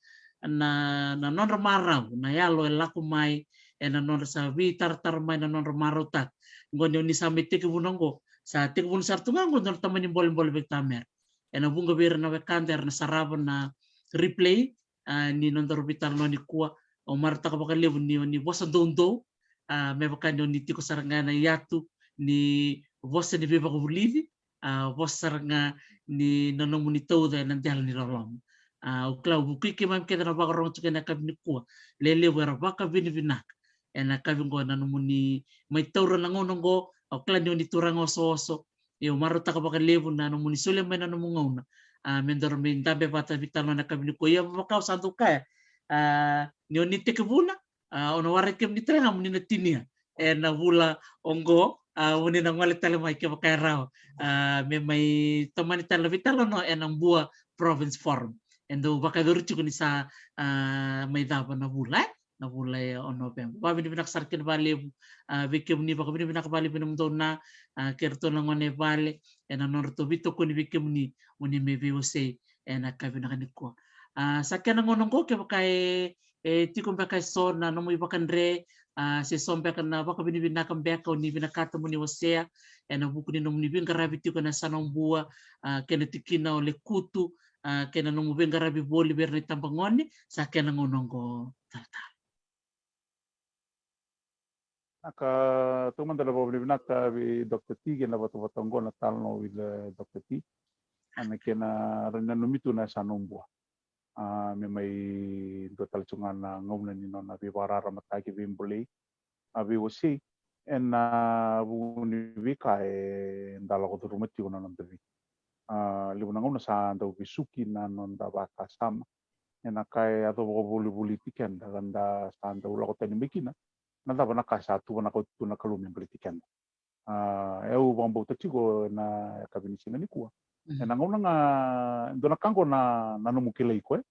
na, na nodra marau, na yalo e lako mai, ena nodra sa veitaratara mai na nodra marautaka. Oqo ni o ni sa mai tekivuna oqo, sa tekivuna sara tu ga oqo dua na tamani bolebole vei tamera. Ena vuqa vei ira na wekada era na sarava na replay, a, ni nodaru veitalanoa nikua. Au marautaka vakalevu ni o ni vosa doudou, a, me vaka ni o ni tiko sara ga na yatu ni vosa ni veivakavulici, a, vosa sara ga ni na nomuni tauca ena dela ni loloma. A, au kila au vukei keimami kece na vakarorogo tiko ena yakavi nikua, lelevu era vakavinavinaka ena yakavi oqo na nomuni mai taura na gauna oqo. Au kila ni o ni turaga osooso, ia au marautaka vakalevu na nomuni solia mai na nomu gauna, a, me daru mai dabe vata veitalanoa ena yakavi nikua. Ia vaka au sa dau kaya, a, ni o ni tekivuna, a, o na warai kemuni tale ga mo ni na tinia ena vula oqo, a, mo ni na gole tale mai kevaka e rawa, a, me mai tomani tale na veitalanoa ena Bua Province Forum. E dau vakayacori tiko ni sa, a, mai cava na vula, e? Na vula e o November. Vakavinavinaka sara kina vakalevu, a, vei kemuni, vakavinavinaka vakalevu vei nomudou na, a, kei ratou na gone vale ena nodratou veitokoni vei kemuni mo ni mai veiwasei ena yakavi vinaka nikua. A, sa kena gauna oqo kevaka e, e tiko beka e so na nomu ivakadre, a, se so beka na vakavinavinaka beka o ni vinakata mo ni wasea ena vuku ni nomuni veiqaravi tiko ena yasana o Bua, a, kei na tikina o Lekutu, a, kei na nomu veiqaravi voli vei ira na itabagone, sa kena gauna oqo talatala. Vinaka, taumada na vakavinavinaka vei Doctor T kei na vatavata oqo na Talanoa with, eh, Doctor T. Ena kena rawa ni nanumi tu na yasana o Bua, a, me mai dua tale tu ga na gauna ni nona veivakararamataki, veibolei, a, veiwasei ena vuku ni veika eda lako curuma tiko na noda vei. A, levu na gauna sa dau vesuki na noda vakasama ena ka e yaco vakavolivoliti keda, ka da sa dau lako tani mai kina na cava na ka sa tuvanaka oti tu na Kalou me baleti keda. A, e au vakabauta tiko ena yakavi ni siga nikua, ena gauna ga, dua na ka oqo na, na nomu kilai iko, e.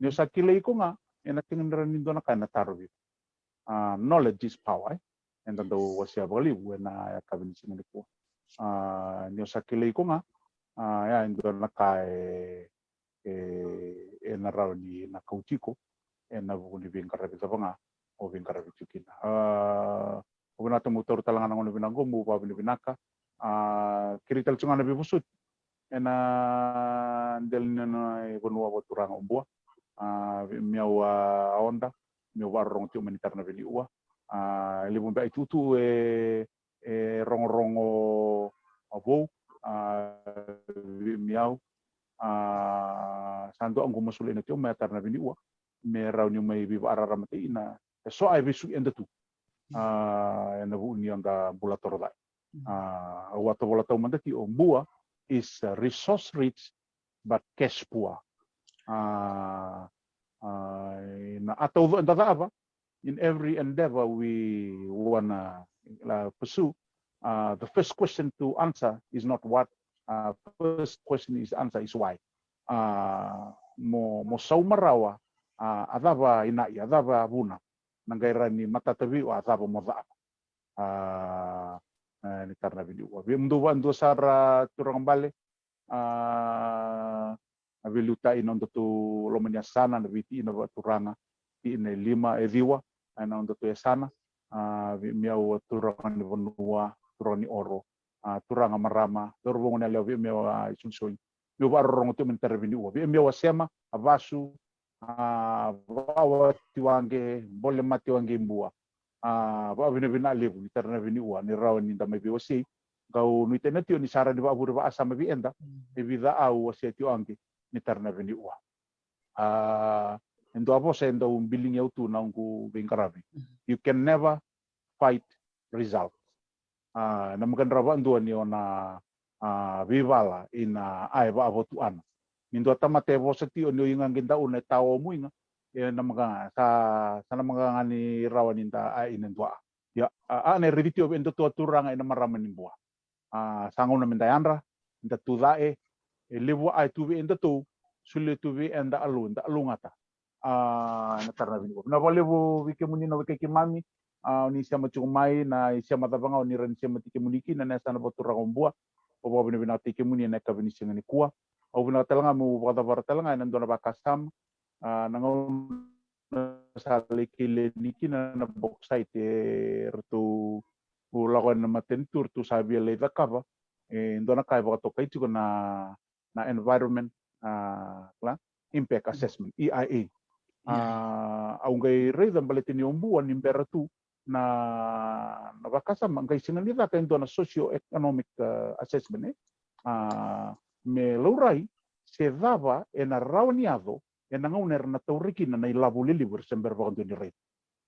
Ni o sa kilai iko ga, ena kena rawa ni dua na ka ena tarovi iko. A, knowledge is power, e. Eda dau wasea vakalevu ena yakavi ni siga nikua. A, ni o sa kilai iko ga, a, ya e dua na ka e, e, ena rawa ni na kauti iko ena vuku ni veiqaravi cava ga o veiqaravi tiko kina. A, au vinakata meu taura tale ga na gauna vinaka oqo meu vakavinavinaka. A, kerei tale tu ga na veivosoti ena dela ni nona ivanua vakaturaga o Bua. A, vei au a oda meu vakarorogo tiko mai ni tara na veniua. A, levu beka itutu e, e rogorogo a vou, a, vei au, a, sa dua oqo masulena tiko mai a tara na veniua me rawa ni mai veivakararamataki ina e so a e vesu eda tu, a, ena vuku ni oda bula toro cai. A, au a tovolea taumada tiko, Bua is, uh, resource rich but cash poor. A, a, na a tauco eda cava, in every endeavor we wanna, uh, pursue, uh, the first question to answer is not what, uh, first question is answer is why. A, mo, mo sauma rawa, a, a cava inai, a cava vuna na qai rawa ni matata vei iko, a cava mo cava. A, e, ni tara na veniua. Vei mudou vakadua sara turaga bale, a, a veiliutaki na nodatou loma ni yasana, na veitiina vakaturaga, tiina e lima, e ciwa, a, na nodatou yasana, a, vei au a turaga ni vanua, turaga ni oro, a, turaga, marama, cauravou, goneyalewa, vei au a isolisoli. Meu vakarorogo tiko mai ni tara na veniua. Vei au a sema, a vasu, a, vakawati waqe, bole mate waqe i Bua. A, vakavinavinaka levu ni tara na veniua, ni rawa ni da mai veiwasei. Kau nuitaka tiko ni sa rawa ni vakavure vakasama vei eda e vica au wasea tiko waqe ni tara na veniua. A, e dua vosa e dau biligi au tu na noqu veiqaravi. You can never fight result. A, na maka ni rawa vakadua ni o na, a, veivala ina a e vakavotuana. Ni dua tamata e vosa tiko ni o iga qai dauna e tawa o muiga, e na maka ga, sa, sa na maka ga ni rawa ni da a ina dua. Ia, a, a na e raici tiko vei edatou a turaga ena marama ni Bua. A, sa gauna me da yadra, da tucake, e levu a e tu vei edatou, solia tu vei eda a lou, da a lougata. A, na tara na viniua. Vinaka vakalevu vei kemuni na wekai keimami, a, o ni sema tiko mai, na isema cava ga o ni rawa ni semati kemuni kina, na yasana vakaturaga o Bua. Au vakavinavinakataki kemuni ena yakavi ni siga nikua. Au vinaka tale ga meu vakacavara tale ga ena dua na vakasama, a, na gauna sa lai kele ni kina na bauxite e ratou lako ena matanitu, ratou sa via lai cakava e dua na ka e vakatokai tiko na, na environment, a, kila, impact assessment, E I A. A, au qai raica baleta ni o Bua ni bera tu na, na vakasama, qai sega ni caka e dua na socio-economic, a, assessment, e? A, me laurai se cava ena rawa ni yaco ena gauna era na taura kina na ilavo lelevu era se bera vakadua ni raica.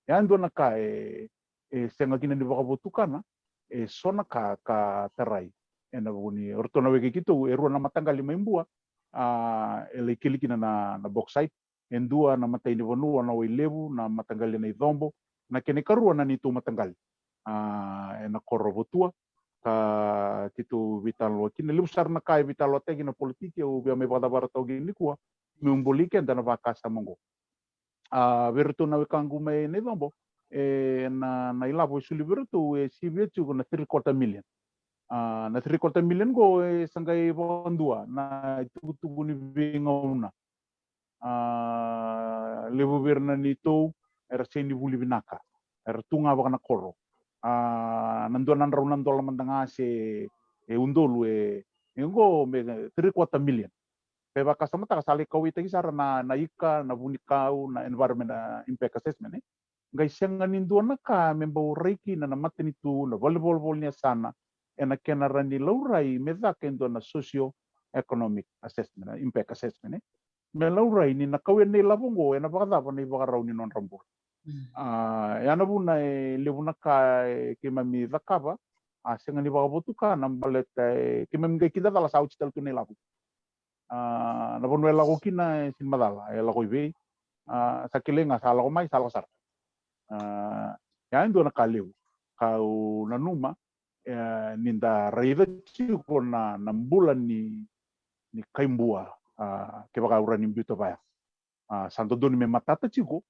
E a dua na ka e, e sega kina ni vakavotukana, e so na ka ka tarai. Ena vuku ni o ratou na weka keitou, e rua na mataqali mai Bua, a, e lai keli kina na, na bauxite, e dua na matai ni vanua na Wailevu, na mataqali na iCobo, na kena ikarua na neitou mataqali. A, ena koro Votua, ka keitou veitalanoa kina. Levu sara na ka e veitalanoataki na politiki, au via mai vakacavara toka nikua, meu bolei keda na vakasama oqo. A, vei iratou na wekaqu mai na iCobo, e, na, na ilavo e soli vei iratou e sivia tiko na three quarter million. A, na three quarter million qo e sa qai vakadua na itukutuku ni veigauna. A, levu vei ira na neitou era sega ni vuli vinaka, era tu ga vaka na koro. A, na dua na drau na dola mada ga se e udolu e, e qo me three quarter million. Pe vakasamataka sa lai kauwaitaki sara na, na ika, na vunikau, na environment, a, impact assessment, e? Qai sega ni dua na ka me bau rai kina na matanitu, na valenivolavola ni yasana, ena kena rawa ni laurai me caka e dua na socio-economic assessment, na impact assessment, e? Me laurai ni na kauya na ilavo oqo ena vakacava na ivakarau ni nodra bula. Mm. A, ya na vuna e levu na ka e keimami cakava, a, sega ni vakavotukana baleta e keimami qai kidacala sa oti tale tu na ilavo. A, na vanua e lako kina e sega ni macala, e lako i vei. A, sa kilai ga sa lako mai, sa lako sara. A, ya e dua na ka levu kau nanuma, e, ni da raica tiko na, na bula ni, ni kai Bua, a, kevaka au rawa ni biuta vaya. A, sa dodonu me matata tiko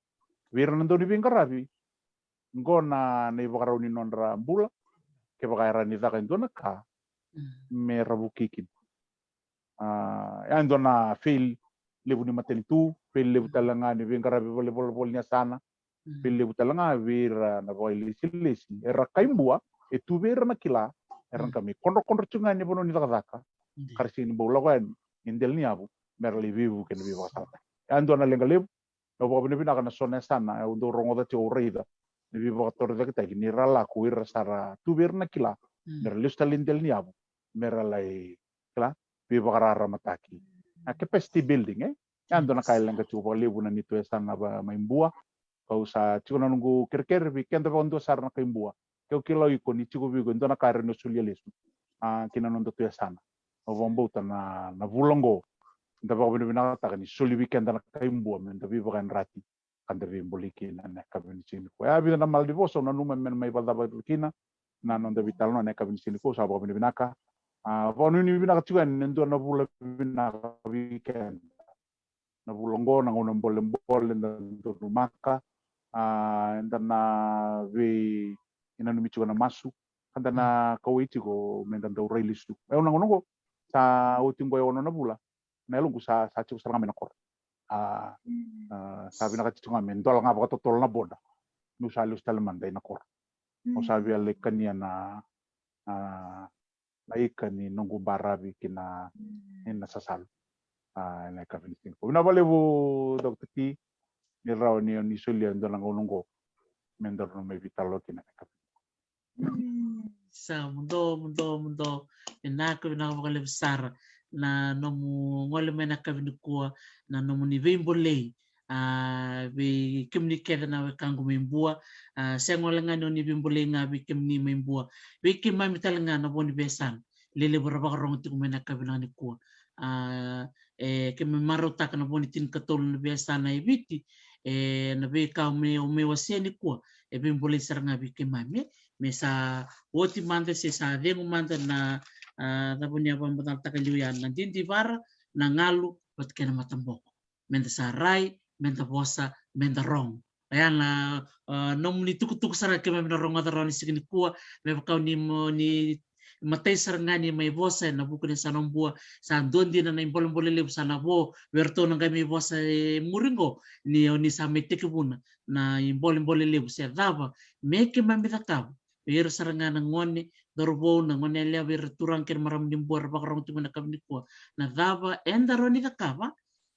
vei ira na dau ni veiqaravi. Qo na, na ivakarau ni nodra bula, kevaka era ni caka e dua na ka, mm, me ra vukei kina. A, ya e dua na fail levu ni matanitu, fail levu tale ga ni veiqaravi valenivolavola ni yasana, mm, fail levu tale ga vei ira na vakailesilesi. Era kai Bua, e tu vei ira na kila, era, mm, na ka me kodrokodro tiko ga ni vanua ni cakacaka, mm, ka ra sega ni bau lako yani e dela ni yavu me ra lai veivuke ena veivakasalataki. Ya e dua na leqa levu. Au vakavinavinaka na so na yasana au dau rogoca tiko, au raica na veivakatorocaketaki ni ra lako, ira sara tu vei ira na kila, mm, me ra lesu tale i dela ni yavu me ra lai, kila, veivakararamataki. Na capacity building, e? Ya e dua na ka e leqa tiko vakalevu na neitou yasana va-, mai Bua. Kau sa tiko na noqu kerekere vei keda vakadua sara na kai Bua. Ke o kila o iko ni tiko vei iko e dua na ka e rawa ni o solia lesu, a, ki na nodatou yasana. Au vakabauta na, na vula oqo, da vakavinavinakataka ni soli vei keda na kai Bua me da veivakayadrati ka da veibolei kina ena yakavi ni siga nikua. E a vica na malanivosa au nanuma me na mai vakacavara kina na noda veitalanoa ena yakavi ni siga nikua. Au sa vakavinavinaka. A, vakanuinui vinaka tiko yani, e dua na vula vinaka vei keda. Na vula oqo, na gauna bolebole da donumaka, a, eda na veinanumi tiko na masu, ka da na kauwai tiko me da dau rai lesu. E, au na gauna oqo sa oti oqo e ono na vula, na yaloqu sa, sa tiko sara ga mai na koro. A, mm, a, sa vinakati tiko ga me dola ga vakatotolo na boda meu sa lesu tale mada i na koro. Au sa, mm, via lai kania na, a, na ika ni noqu baravi ki na, mm, ni na sasalu. A, ena yakavi ni siga nikua. Vinaka vakalevu, Doctor T, ni rawa ni, ni solia e dua na gauna oqo me daru na mai veitalanoa kina ena yakavi. Mm, sa muduo, muduo, muduo. Vinaka, vinaka vakalevu sara na nomu gole mai ena yakavi nikua, na nomuni veibolei, a, vei kemuni kece na wekaqu mai Bua. A, sega wale ga ni o ni veibolei ga vei kemuni mai Bua, vei keimami tale ga na vo ni veiyasana lelevu era vakarogo tiko mai ena yakavi vinaka nikua. A, e, keimami marautaka na vo ni tinikatolu na veiyasana e Viti, e, na veika o mai, o mai wasea nikua, e veibolei sara ga vei keimami, e. Me sa oti mada se sa cegu mada na, a, cava ni a vakamacalataka liu ya, na didivara, na galu vata kei na mataboko. Me da sa rai, me da vosa, me da rogo. Oya na, a, nomuni tukutuku sara keimami na rogoca rawa ni siga nikua, me vaka o ni mo-, ni matai sara ga ni mai vosa ena vuku ni yasana o Bua, sa dua dina na ibolebole levu sa na vo vei iratou na qai mai vosa e muri qo, ni o ni sa mai tekivuna na ibolebole levu se cava me keimami cakava vei ira sara ga na gone, cauravou, na gone yalewa, vei ira turaga kei na marama ni Bua era vakarogo tiko mai ena yakavi nikua. Na cava eda rawa ni cakava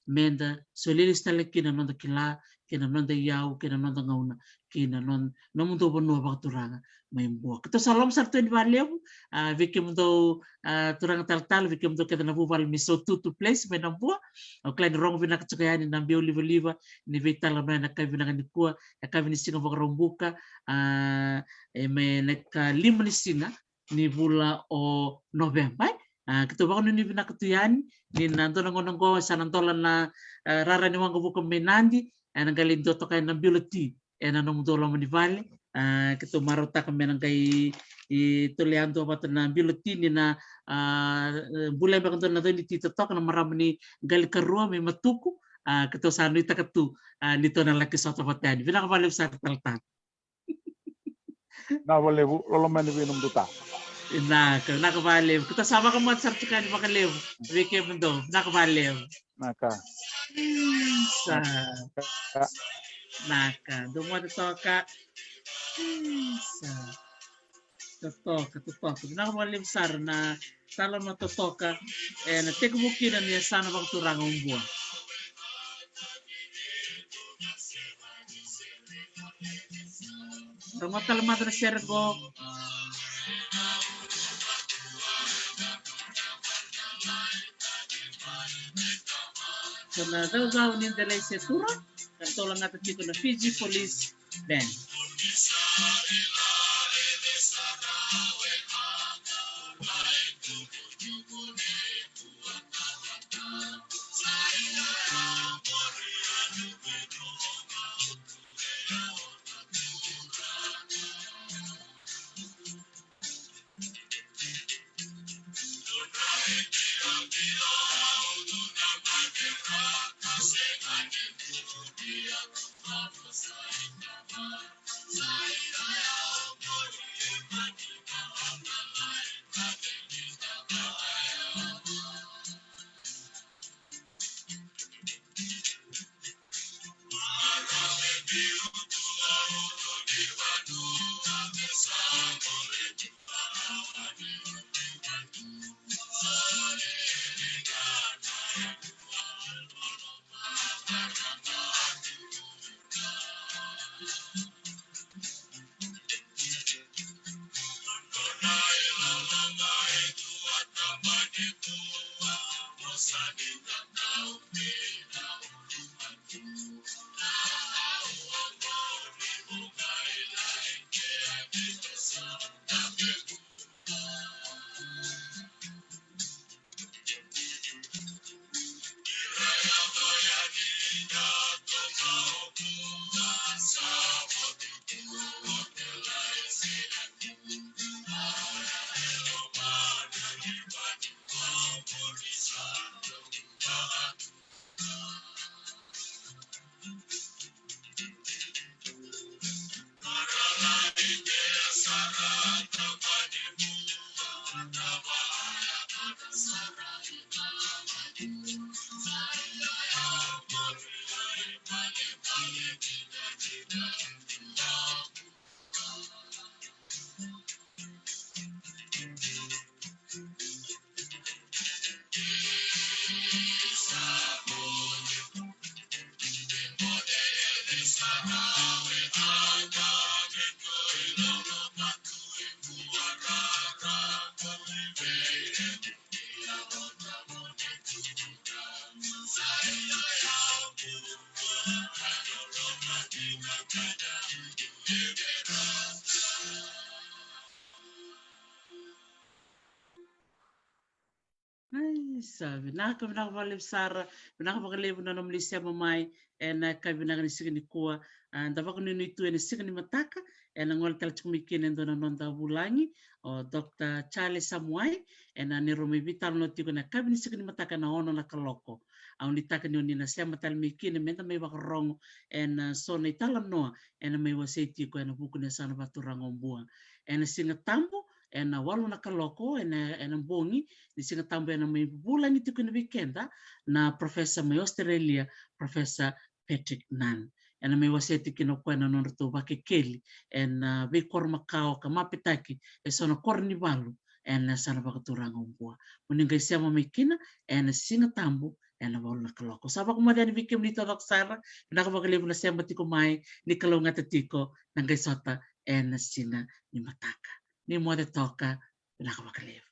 me da solia lesu tale kina na noda kila kei na noda iyau, kei na noda gauna, kei na no-, nomudou vanua vakaturaga mai Bua. Keitou sa loma sara tu yani vakalevu, a, vei kemudou, a, turaga talatala, vei kemudou kece na vuvale mai Saututu Place mai Nabua. Au kila ni rogo vinaka tiko yani na biau livaliva ni veitalanoa ena yakavi vinaka nikua, yakavi ni siga Vakaraubuka, a, e mai na ikalima ni siga ni vula o Noveba, e. A, keitou vakanuinui vinaka tu yani ni na dua na gauna oqo sa na dola na, a, rara ni waqavuka mai Nadi, ena qai lai dua toka yani na bilo ti ena nomudou loma ni vale. A, keitou marautaka me na qai, e, tolea dua vata na bilo ti ni na, a, bula beka dua na cau ni ti totoka na marama ni Qalikarua mai Matuku. A, keitou sa nuitaka tu, a, ni tou na laki sota vata yani. Vinaka vakalevu sara talatala. Na vakalevu, loloma yani vei nomudou ta. Vinaka, vinaka vakalevu. Keitou sa vakamata sara tiko yani vakalevu vei kemudou. Vinaka vakalevu. Naka. Isa. Naka. Dou moce toka. Isa. Totoka, totoka. Vinaka vakalevu sara na talanoa totoka ena tekivu kina ni yasana vakaturaga o Bua. Rogoca tale mada na sere qo. Ko na caucau ni delai se tura, ka tolagata tiko na Fiji Police Band. Ai, sa vinaka, vinaka vakalevu sara, vinaka vakalevu na nomuni sema mai ena yakavi vinaka ni siga nikua. A, da vakanuinui tu ena siga ni mataka, ena gole tale tiko mai kina e dua na noda vulagi, o Doctor Charles Samuai, ena neirau mai veitalanoa tiko ena yakavi ni siga ni mataka ena ono na kaloko. Au nuitaka ni oni na sema tale mai kina meda mai vakarorogo ena so na italanoa ena mai wasei tiko ena vuku ni yasana vakaturaga o Bua. Ena Siga Tabu, ena walu na kaloko ena, ena bogi ni Siga Tabu ena mai vulagi tiko kina vei keda na professor mai Australia, Professor Patrick Nunn. Ena mai waseti kina o koya na nodratou vakekeli ena veikoro makawa ka mapetaki eso na koro ni valu ena yasana vakaturaga o Bua. Mo ni qai sema mai kina ena Siga Tabu ena walu na kaloko. Sa vakamoce yani vei kemuni taucoko sara, vinaka vakalevu na sema tiko mai, ni kalougata tiko, na qai sota ena siga ni mataka. Ni moce toka, vinaka vakalevu.